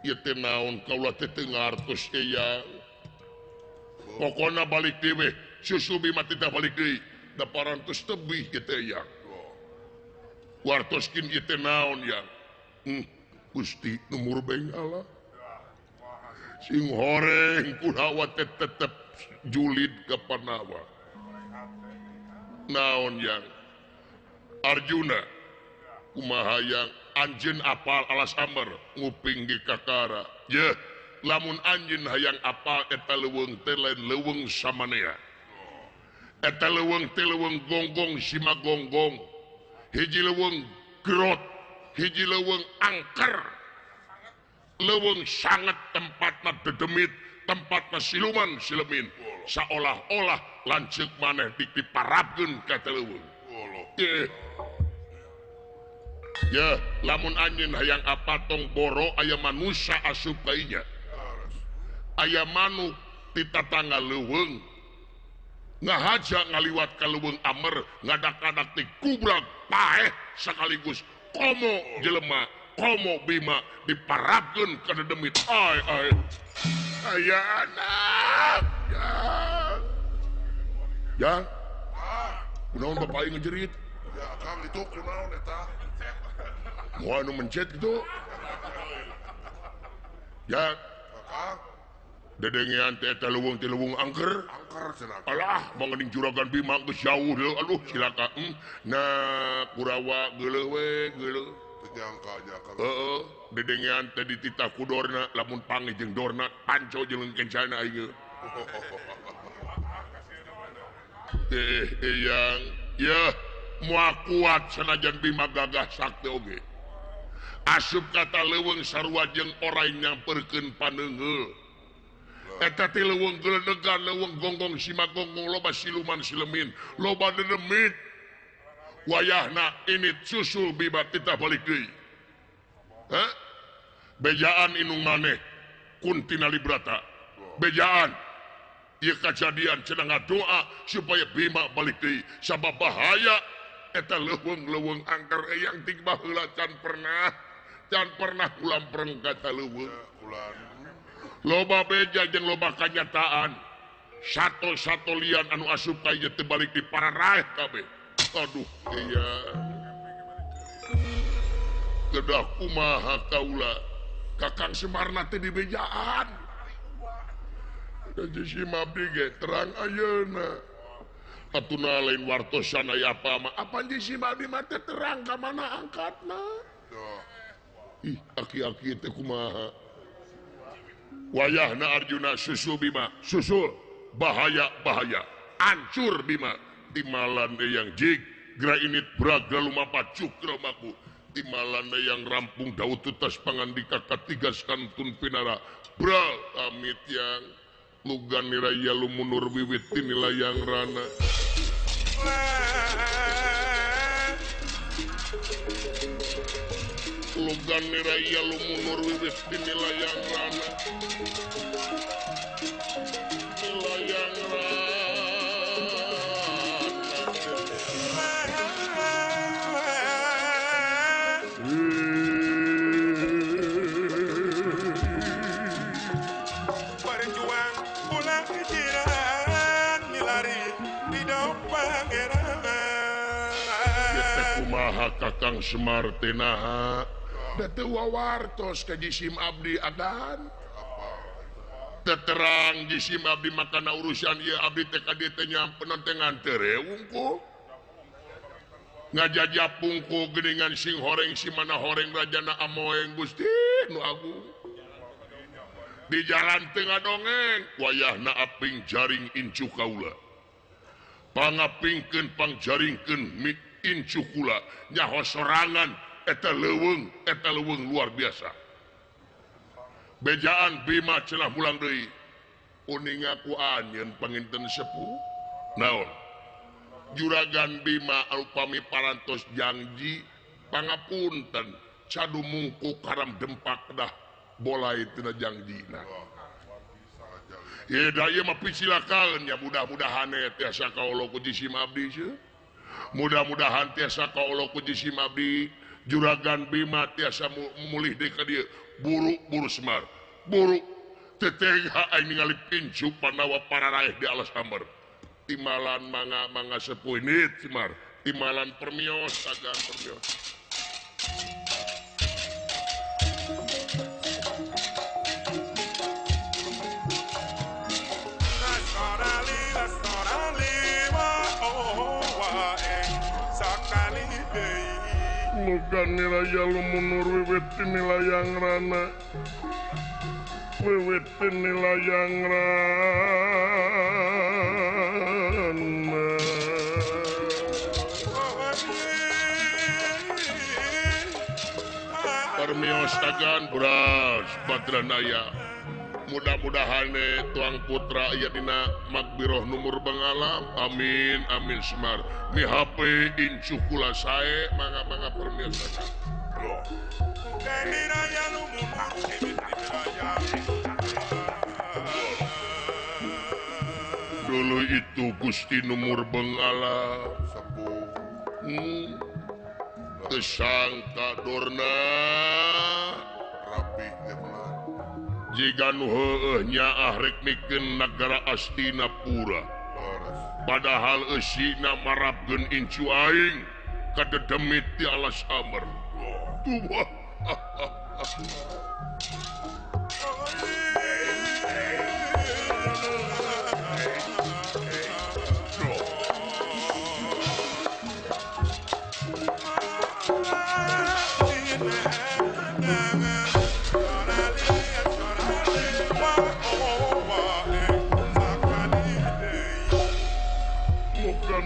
Ieu teh naon kaula teh teu ngartos eyang. Pokona balik deui we, susu Bima teh balik deui, da parantos tebih ieu teh eyang. Wartoskin ieu teh naon yang? Gusti nu murbengala. Sing horeng Kurawa teh tetep julid ka Pandawa. Naon yang? Arjuna kumaha yang anjeun apal alas Amar nguping di kakara. Yeuh, lamun anjeun hayang apal eta leuweung teh lain leuweung samanea. Eta leuweung teh leuweung gonggong simagonggong. Hiji leuweung gerot, hiji leuweung angker. Leuweung sangat tempatna dedemit, tempatna siluman silemin. Saolah-olah lanceuk maneh diparabkeun ka teh leuweung. Ya, lamun anjeun hayang apa tong boro aya manusia asup ka inya. Aya manuk ti tatangga leuweung ngahaja ngaliwat ka leuweung Amer ngadak-ngadak ti kubrak paeh sekaligus komo jelema komo Bima diparabkeun ka dedemit. Ai ai aya anak ya ya kunaon bapak aing ngejerit ya akang itu kunaon eta moal nu mencet gitu ya akang dedengean teh eta leuweung teh leuweung angker angker cenah alah mangening juragan Bima geus jauh deui aduh cilaka nah Kurawa geuleuh we geuleuh teu nyangka nya akang heeh dedengean teh dititah ku Dorna lamun panggih jeung Dorna panco jeung kencana aing yang ya moal kuat sanajan Bima gagah sakti oge asup kata leuweung sarua jeung orai nyamperkeun paneungeul eta teh leuweung geledegan leuweung gonggong simagonggong loba siluman silemin loba dedemit wayahna ini susul Bima titah balik deui heh bejaan inung maneh Kunti Nalibrata bejaan ieu kajadian cenah ngadoa supaya Bima balik deui sabab bahaya eta leuweung-leuweung angker eyang ting baheula can pernah kulampreng ka leuweung loba beja jeung loba kanyataan satu-satu lian anu asup ka ieu teh balik di pararaeh kabeh aduh iya kedah kumaha kaula Kakang Semarna teh dibejaan si Mabdi ge terang ayeuna atuna lain wartosan aya apa mah apa si Mabdi mah teh terang ka mana angkatna ih aki-aki teh kumaha wayahna Arjuna susul Bima susul bahaya bahaya ancur Bima timalan yang jig gra init braga lumapat cukra maku timalan yang rampung daud tutas pangandika katigas kantun pinara bra amit yang lugan niraya lumunur wiwit tinilayang rana lugan niraya lumunur wiwit tinilayang rana layang rana Kakang Semar teh naha da teu wawartos ka jisim abdi adan Terang jisim abdi makana urusan ieu abdi teh ka dieu teh nyampeun teh ngantere wungkul. Ngajajap pungku geuningan sing horeng si mana horeng rajana amoeng Gusti nu agung. Di jalan tengah dongeng wayahna aping jaring incu kaula. Pangapingkeun pangjaringkeun mi incu kula nyaho sorangan eta leuweung luar biasa. Bejaan Bima celah mulang deui uninga ku anjeun panginten sepuh naon Juragan Bima upami parantos janji pangapunten cadu mungku karam dempak dah bolai tina jangjina. Ye da ieu mah picilakaeun nya mudah-mudahan tiasa kaolo ku jisim abdi seuh. Mudah-mudahan tiasa kaolo ku jisim abdi Juragan Bima tiasa mulih deui ka dieu. Buru-buru Semar, buru tetega aing ningali pincu Pandawa pararaeh di alas hambar. Timalan mangga-mangga sepuh nit Semar, timalan permios agan permios. Muga nilaya lumunur wiwit nilayang rana wiwit nilayang rana permios agan beras badranaya mudah-mudahan tuang putra aya dina magbiroh numur bengalam amin amin Semar mi HP incu kula sae mangga-mangga permios agan. Dulu itu Gusti Numur Bengalam sepuh tesangka Dorna rapi jika nu heueuh nyaah rek mikeun nagara Astinapura padahal eusina marapkeun incu aing kadedemit di alas amr tuh.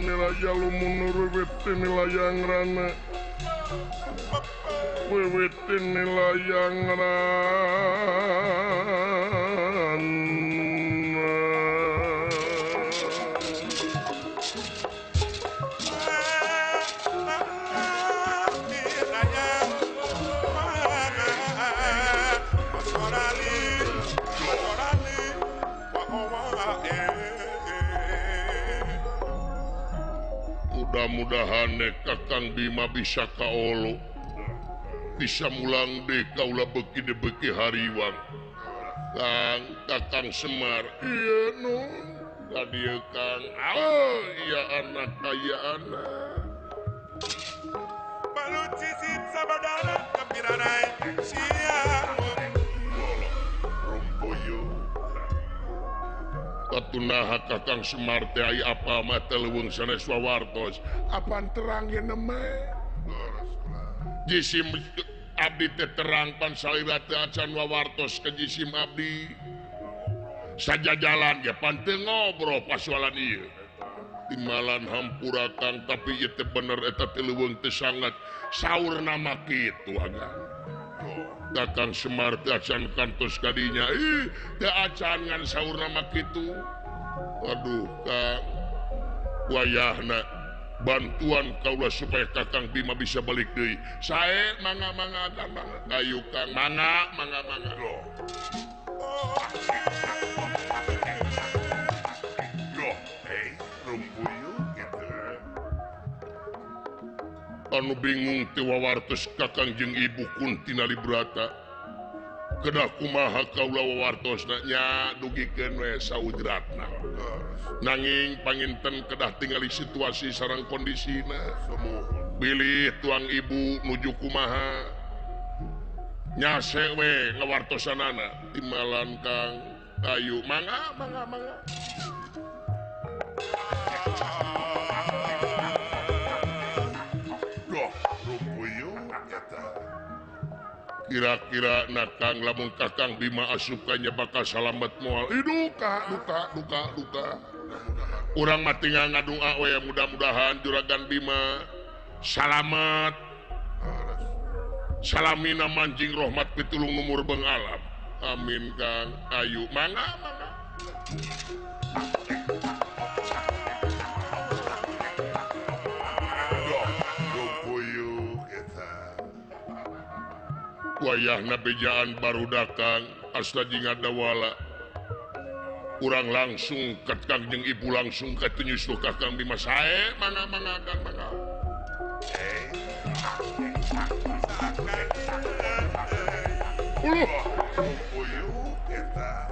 Nilaya lumunur wiwit nilayang rana wiwit nilayang rana Mudah-mudahan Kakang Bima bisa kaolo bisa mulang deh kaula beki debeki hariwang Kang Kakang Semar iya nun tadi Kang oh iya anak kaya anak balu cisit sabadana kepiranai siang rumpuyu katunaha Kakang Semar teh aya apa mah teh leuweung sanes wawartos apaan terang ye neme jisim abdi teh terang pan salira teh acan wawartos ke jisim abdi sajajalan ge pan teu ngobrol pasualan ieu timalan hampura Kang tapi ieu teh bener eta teh leuweung teh sangat saurna mah kitu agan Kakang Semar teh acan kantos kadinya ih teh acan ngan saurna mah kitu aduh Kang wayahna bantuan kaula supaya Kakang Bima bisa balik deui sae mangga-mangga Kang mangga ayu Kang mangga mangga mangga loh rumpuyu gitu anu bingung teh wawartos Kakang jeung Ibu Kunti Nalibrata kedah kumaha kaula wawartosna nya dugikeun we saudratna nanging panginten kedah tingali situasi sareng kondisina bilih tuang ibu nuju kumaha nyase we ngawartosanana timalan Kang Ayo mangga mangga mangga. Duh, rupuyuk eta. Kira-kira nakang lamun Kakang Bima asup kanya bakal salamet moal. Ih duka duka duka duka. Urang mah tinggal ngadua we mudah-mudahan Juragan Bima salamet. Salamina manjing rahmat pitulung numur beng alam. Amin Kang. Ayu mangga mangga. Rupuyuk eta. Wayahna bejaan barudak Kang asla jeung ngadawala. Urang langsung ka Kang jeung ibu langsung ka teu nyusul ka Kang Bima sae mangga mangga Kang mangga. Uluh. Rupuyuk eta.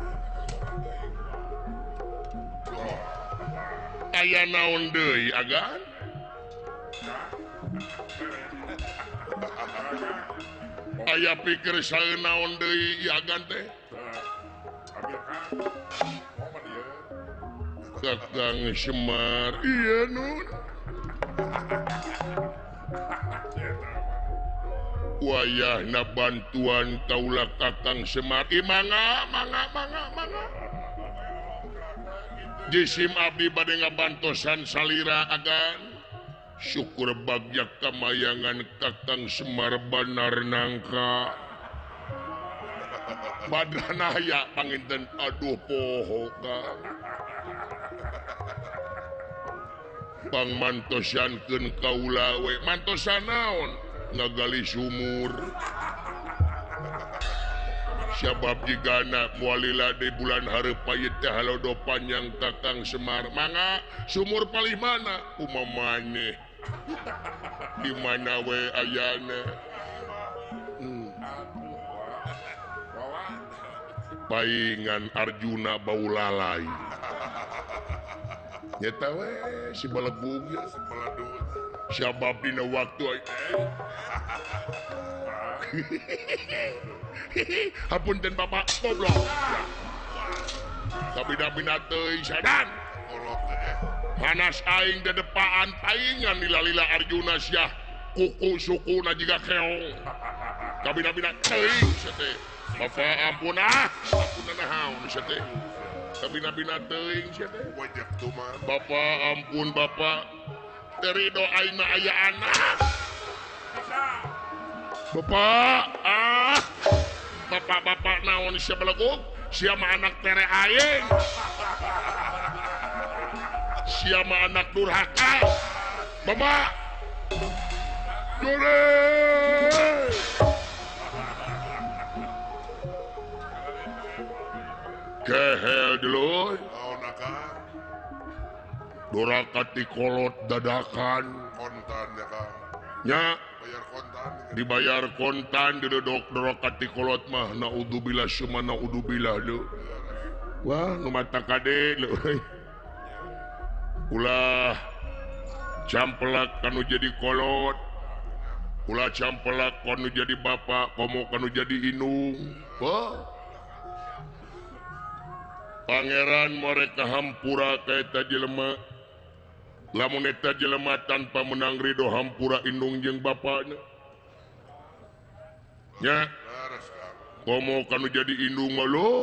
Aya naon deui agan? Aya pikir saeun naon deui ieu agan teh? Kakang Semar iya nun. Wayahna bantuan kaula Kakang Semar. Ih mangga mangga mangga mangga. Jisim abdi bade ngabantosan salira agan. Syukur bagja kamayangan Kakang Semar banar nangka. Badana aya panginten aduh poho Kang. Pangmantosankeun kaula we. Mantosan naon? Ngagali sumur. Sabab jigana mualila di bulan hareup payit teh halodo panjang Kakang Semar. Mangga sumur palih mana? Kumaha di mana we ayana? Paingan Arjuna bau lalai. Nyata we si balegug ya. Sabab dina waktu hapunten bapak goblok. Kabina-bina teuing sadan. Panas aing dedepaan paingan lila-lila Arjuna sia kuku sukuna jiga keong. Kabina-bina teuing sia teh. Bapak ampun ah, ampun naon sia teh. Kabina-bina teuing sia teh. Bapak ampun bapak. Terido aing mah aya anak. Bapak ah. Bapak-bapak naon sia belegug? Sia mah anak tere aing. Sia mah anak durhaka. Bapak. Jure. Kehel dulu. Doraka ti kolot dadakan. Kontan ya Kang. Nya. Bayar kontan. Dibayar kontan didodok doraka ti kolot mah naudzubillah summa naudzubillah leu. Wah, nu mata kade leuy. Ulah campelak kanu jadi kolot. Ulah campelak kanu jadi bapak, komo kanu jadi inung. Wah. Pangeran mereka hampura ka eta jelema. Lamun eta jelema tanpa menang ridho hampura indung jeung bapana. Nya. Komo kanu jadi indung mah lo.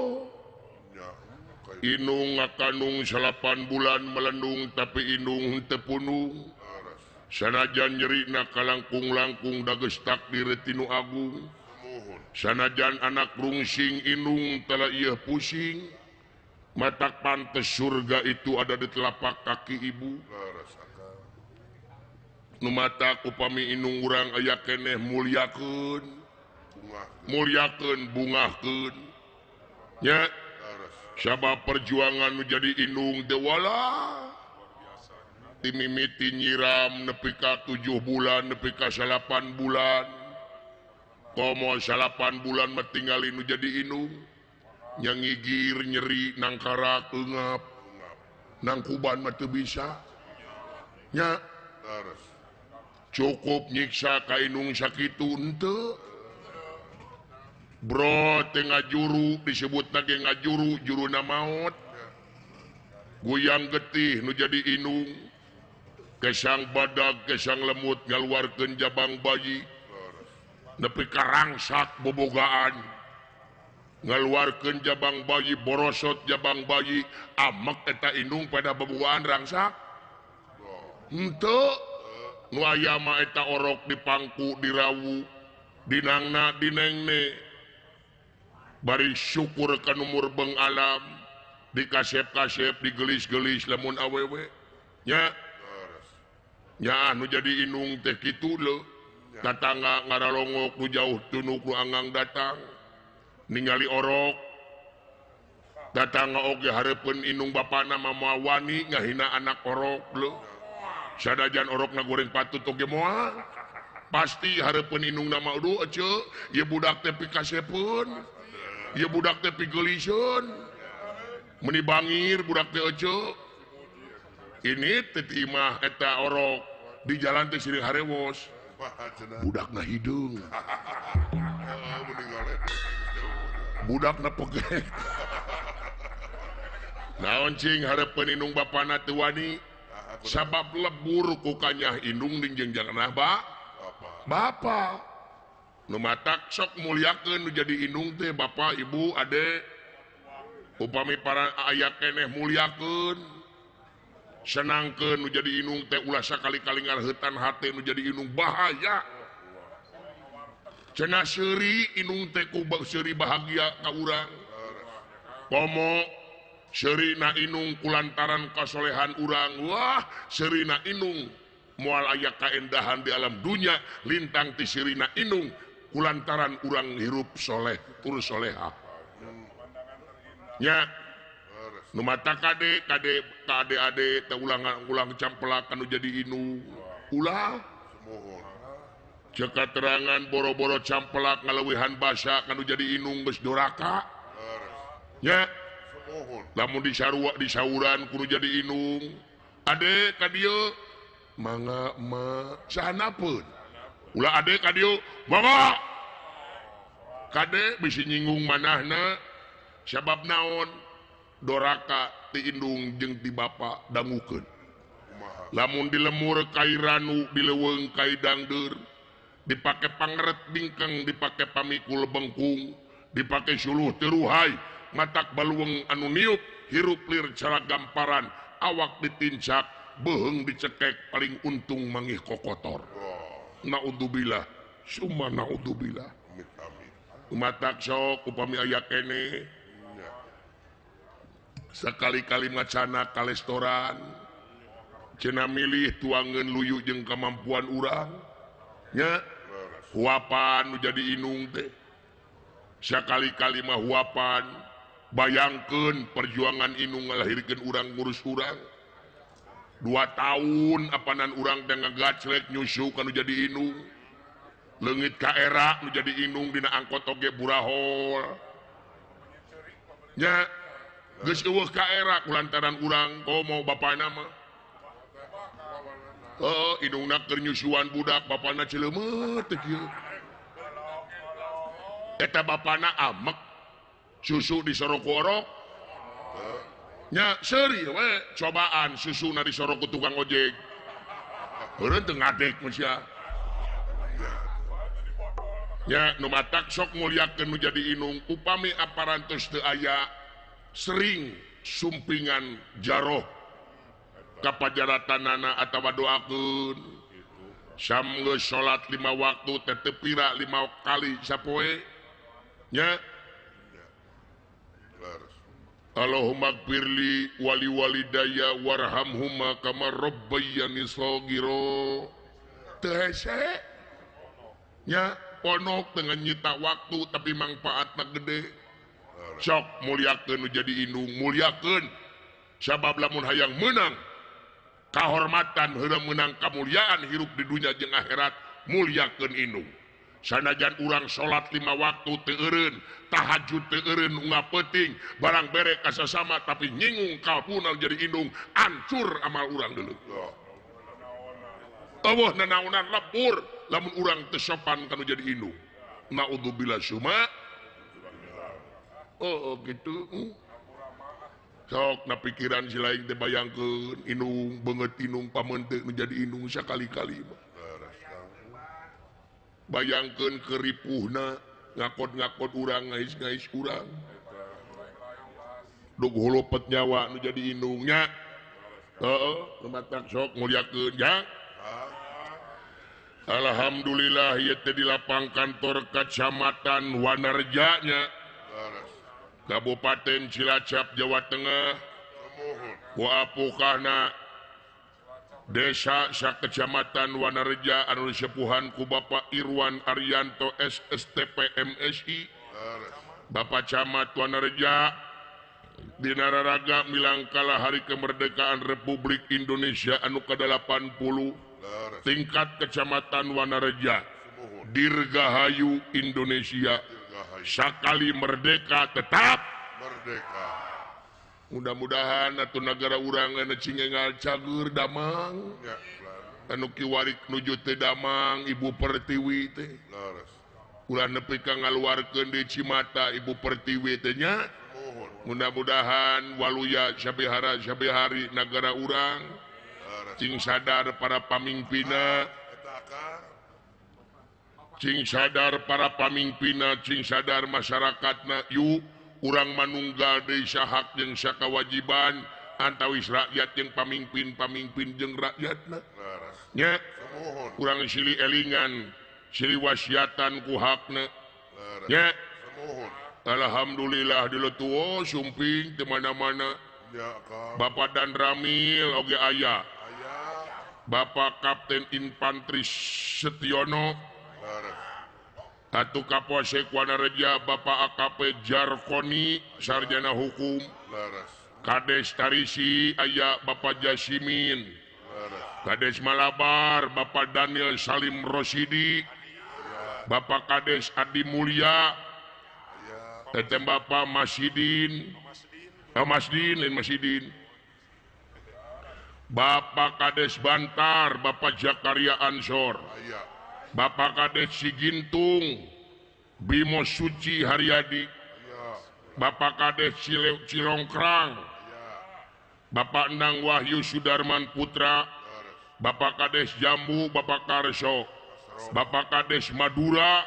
Inung ngakanung 8 bulan melendung tapi indung henteu punung. Sanajan nyerina kalangkung-langkung dageus takdir tinu agung. Sanajan anak rungsing indung tala ieu pusing. Matak pantes surga itu ada di telapak kaki ibu. Nu matak upami indung urang aya keneh mulyakeun. Mulyakeun bungahkeun. Nya. Sabab perjuangan nu jadi indung teh wala. Timimiti nyiram nepi ka 7 bulan nepi ka 8 bulan. Komo 8 bulan mah tingali nu jadi indung. Nyangigir nyeri nangkarak eungap. Nangkuban mah teu bisa. Nya. Cukup nyiksa ka indung sakitu henteu. Bro teh ngajuru disebut ge ngajuru juruna maot. Guyang getih nu jadi inung. Kesang badag kesang lemut ngaluarkeun jabang bayi. Nepi ka rangsak bobogaan. Ngaluarkeun jabang bayi borosot jabang bayi amek eta indung pada bobogaan rangsak. Henteu nu aya mah eta orok dipangku dirawu dinangna dinengne. Bari syukur ka numur beng alam dikasep-kasep digelis-gelis lamun awewe nya nya nu jadi inung teh kitu leuh tatangga ngaralongok nu jauh tunuk nu anggang datang ningali orok datangga oge hareupeun inung bapana mah moal wani ngahina anak orok leuh sadajan orokna goreng patut oge moal pasti hareupeun inungna mah aduh eceu ieu budak teh pikasepeun ieu budak teh pigeuliseun meuni bangir budak teh eceu ini teh imah eta orok di jalan teh siring harewos budakna hideung budakna pegek naon cing hareupeun indung bapana teu wani sabab lebur ku kanyah indung jeung janganah bapa nu matak sok muliakeun nu jadi indung teh bapa ibu ade upami para aya keneh muliakeun senangkeun nu jadi indung teh ulah sakali-kali ngareutan hate nu jadi indung bahaya cenah seuri indung teh ku seuri bahagia ka urang komo seurina indung kulantaran kasolehan urang wah seurina indung moal aya kaendahan di alam dunya lintang ti seurina indung kulantaran urang hirup soleh tur soleha nya nu mata kade kade kade ade teh ulang campelak anu jadi indung ulah ceuk katerangan boro-boro campelak ngaleuwihan basa kanu jadi indung geus doraka nya lamun disarua disauran kudu jadi indung ade ka dieu mangga ma sahanapeun ulah ade ka dieu mangga kade bisi nyinggung manahna sabab naon doraka ti indung jeung ti bapa dangukeun lamun dilemur kai ranu dileuweung kai dangdeur dipake pangeret bingkeng dipake pamikul bengkung dipake suluh teruhai matak baluweung anu niup hirup lir cara gamparan awak ditincak beuheung dicekek paling untung mangih kokotor naudzubillah summa naudzubillah matak sok upami aya keneh sekali-kali macana ka restoran cenah milih tuangeun luyu jeung kamampuan urang nya huapan nu jadi indung teh sakali-kali mah huapan bayangkeun perjuangan indung ngalahirkeun urang ngurus urang 2 tahun apanan urang teh ngagaclek nyusu kanu jadi indung leungit ka era nu jadi indung dina angkot oge burahol nya geus eueuh ka era kulantaran urang komo bapana mah oh indungna keur nyusuan budak bapana cileumeut teh kieu eta bapana amek susu disorok ku orok nya seuri we cobaan susuna disorok ku tukang ojek heureun teu ngadek manusia nya nu matak sok muliakeun nu jadi indung upami aparantos teu aya sering sumpingan jaroh kapajaratanana atawa doakeun sam geus salat 5 waktu teh teu pira 5 kali sapoe nya Allahumma gfirli wali walidayya warhamhuma kama rabbayani shaghira teu hese nya ponok dengan nyita waktu tapi manfaatna gede sok muliakeun nu jadi indung muliakeun sabab lamun hayang meunang kahormatan heureuh meunang kamuliaan hirup di dunya jeung akhirat muliakeun indung sanajan urang salat 5 waktu teu eureun tahajud teu eureun unggal peuting barang bere ka sasama tapi nyinggung kalpuna jadi indung ancur amal urang deuleu eueuh nanaonan lebur lamun urang teu sopan kanu jadi indung naudzubillah summa Oh gitu. Sok na pikiran si lain teh bayangkeun inung beungeut inung pamenteuk nu jadi inung sakali-kali mah. Bayangkeun keripuhna ngakot-ngakot urang ngais-ngais urang. Dug holopet nyawa nu jadi inungnya. Heeh, lumatak sok muliakeun ya. Alhamdulillah ieu teh di lapang kantor Kecamatan Wanareja nya. Kabupaten Cilacap Jawa Tengah. Waapukana Desa Sakecamatan Wanareja anu disepuhan ku Bapak Irwan Arianto SSTP MSI. Bapak Camat Wanareja dina raraga milangkala Hari Kemerdekaan Republik Indonesia anu ke-80 tingkat Kecamatan Wanareja. Dirgahayu Indonesia. Sakali merdeka tetap merdeka. Mudah-mudahan atuh nagara urang anu cingengal cager damang. Anu kiwarik nuju teu damang Ibu Pertiwi teh. Ulah nepi ka ngaluarkeun di Cimata Ibu Pertiwi teh nya. Mudah-mudahan waluya sabihara sabihari nagara urang cing sadar para pamimpina. Cing sadar para pamimpina, cing sadar masyarakatna, yuk urang manunggal deui sahak jeung sakawajiban antawis rakyat jeung pamimpin-pamimpin jeung rakyatna. Nya, urang silih elingan, silih wasiatan ku hakna. Nya. Alhamdulillah dulu tuo sumping di mana-mana. Bapak Dan Ramil oge aya. Bapak Kapten Infantri Setiono. Atuh Kapolsek Wanareja Bapak AKP Jarkoni Sarjana Hukum. Kades Tarisi aya Bapak Jasimin. Kades Malabar Bapak Daniel Salim Rosidi. Bapak Kades Adi Mulia. Tetem Bapak Masidin. Masdin lain Masidin. Bapak Kades Bantar Bapak Zakaria Ansor. Bapak Kades Sigintung Bimo Suci Haryadi. Bapak Kades Cilongkrang Bapak Endang Wahyu Sudarman Putra. Bapak Kades Jambu Bapak Karso. Bapak Kades Madura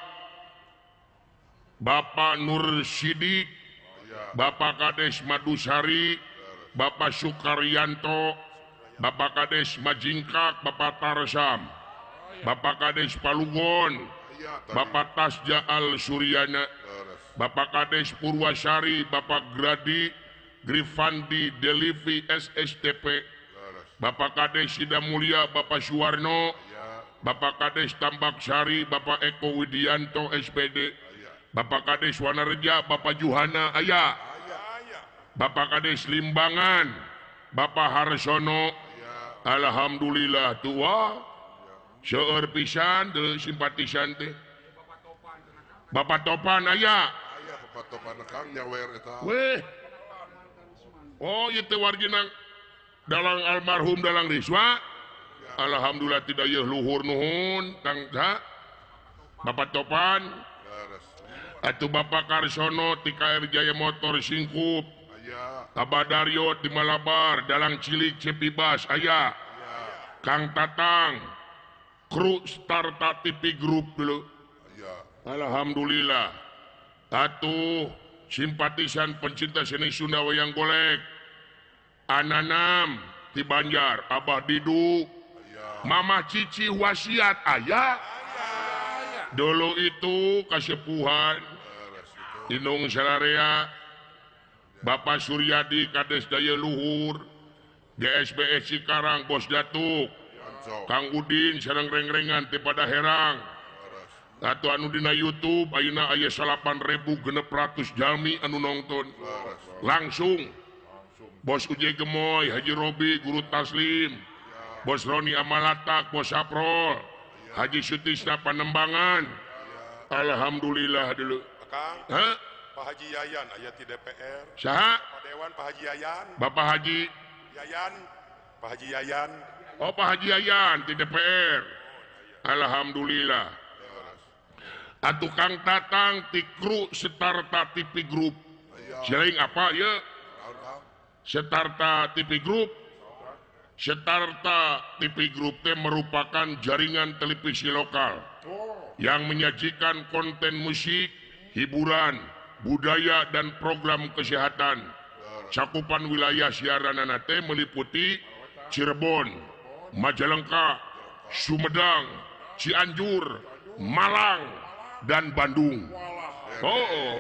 Bapak Nur Sidik. Bapak Kades Madusari Bapak Sukaryanto. Bapak Kades Majingkak Bapak Tarsam. Bapak Kades Palugon Bapak Tasja Al Suryana. Bapak Kades Purwasari Bapak Gradi Grifandi Delivi SSTP. Bapak Kades Sidamulya Bapak Suwarno. Bapak Kades Tambaksari Bapak Eko Widianto SPD. Bapak Kades Wanareja Bapak Juhana aya. Bapak Kades Limbangan Bapak Harsono. Alhamdulillah tua seueur pisan teu simpatisan teh. Bapak Topan aya. Bapak Topan Kang nyawer eta. Weh. Oh ieu teh wargina dalang almarhum Dalang Riswa. Alhamdulillah tidak yeuh luhur nuhun Kang sa. Bapak Topan. Atuh Bapak Karsono ti KR Jaya Motor Singkup. Abah Daryo di Malabar Dalang Cilik Cepibas aya. Kang Tatang kru Starta TV Group dulu. Alhamdulillah. Atuh simpatisan pencinta seni Sunda wayang golek. Ananam di Banjar Abah Didu. Mama Cici wasiat aya. Dulu itu kasepuhan Inung Sararea Bapak Suryadi Kades Daya Luhur GSBS Cikarang Bos Datuk Kang Udin sareng reng-rengan ti pada herang. Atuh anu dina YouTube ayeuna aya 8.600 jalmi anu nonton langsung. Bos Uje Gemoy, Haji Robi, Guru Taslim, Bos Roni Amalatak, Bos Saprol, Haji Sutisna Panembangan. Alhamdulillah dulu. Kang, hah? Pak Haji Yayan aya ti DPR. Saha? Pak Dewan Pak Haji Yayan. Bapak Haji Yayan, Pak Haji Yayan. Oh, Pak Haji Yayan di DPR. Alhamdulillah. Atuh Kang Tatang ti kru Starta TV Group. Silaing apa ya? Setarta TV Group. Setarta TV Group teh merupakan jaringan televisi lokal yang menyajikan konten musik, hiburan, budaya dan program kesehatan. Cakupan wilayah siaranana teh meliputi Cirebon, Majalengka, Sumedang, Cianjur, Malang, dan Bandung. Oh,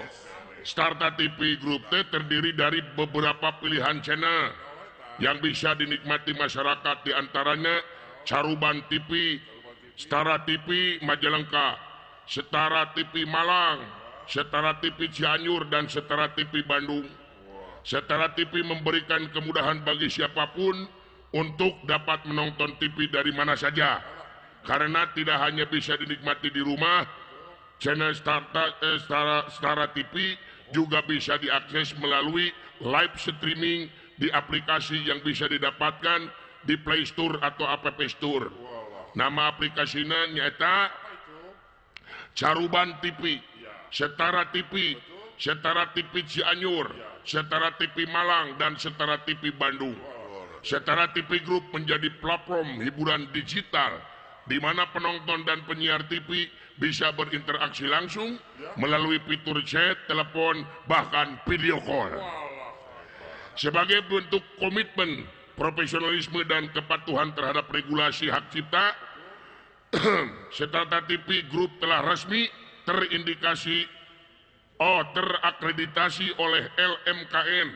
Starta TV Group teh terdiri dari beberapa pilihan channel yang bisa dinikmati masyarakat, diantaranya Caruban TV, Setara TV Majalengka, Setara TV Malang, Setara TV Cianjur, dan Setara TV Bandung. Setara TV memberikan kemudahan bagi siapapun untuk dapat menonton TV dari mana saja. Karena tidak hanya bisa dinikmati di rumah, channel Setara TV juga bisa diakses melalui live streaming di aplikasi yang bisa didapatkan di Play Store atau App Store. Nama aplikasinya nyata Caruban TV, Setara TV, Setara TV Cianjur, Setara TV Malang, dan Setara TV Bandung. Setara TV Group menjadi platform hiburan digital di mana penonton dan penyiar TV bisa berinteraksi langsung melalui fitur chat, telepon, bahkan video call. Sebagai bentuk komitmen, profesionalisme, dan kepatuhan terhadap regulasi hak cipta, Setarta TV Group telah resmi terakreditasi oleh LMKN,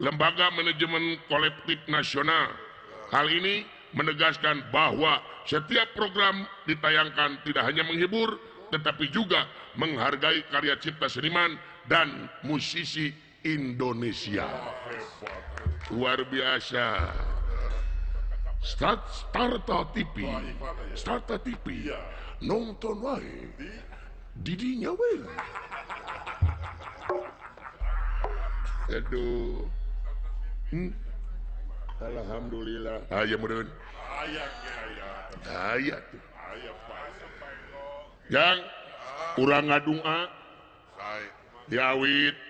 Lembaga Manajemen Kolektif Nasional. Hal ini menegaskan bahwa setiap program ditayangkan tidak hanya menghibur, tetapi juga menghargai karya cipta seniman dan musisi Indonesia. Luar biasa. Starta TV, Starta TV, nonton wae, didinya we. Aduh. Alhamdulillah. Aya meureun. Aya tuh. Yang urang ngadunga diawit.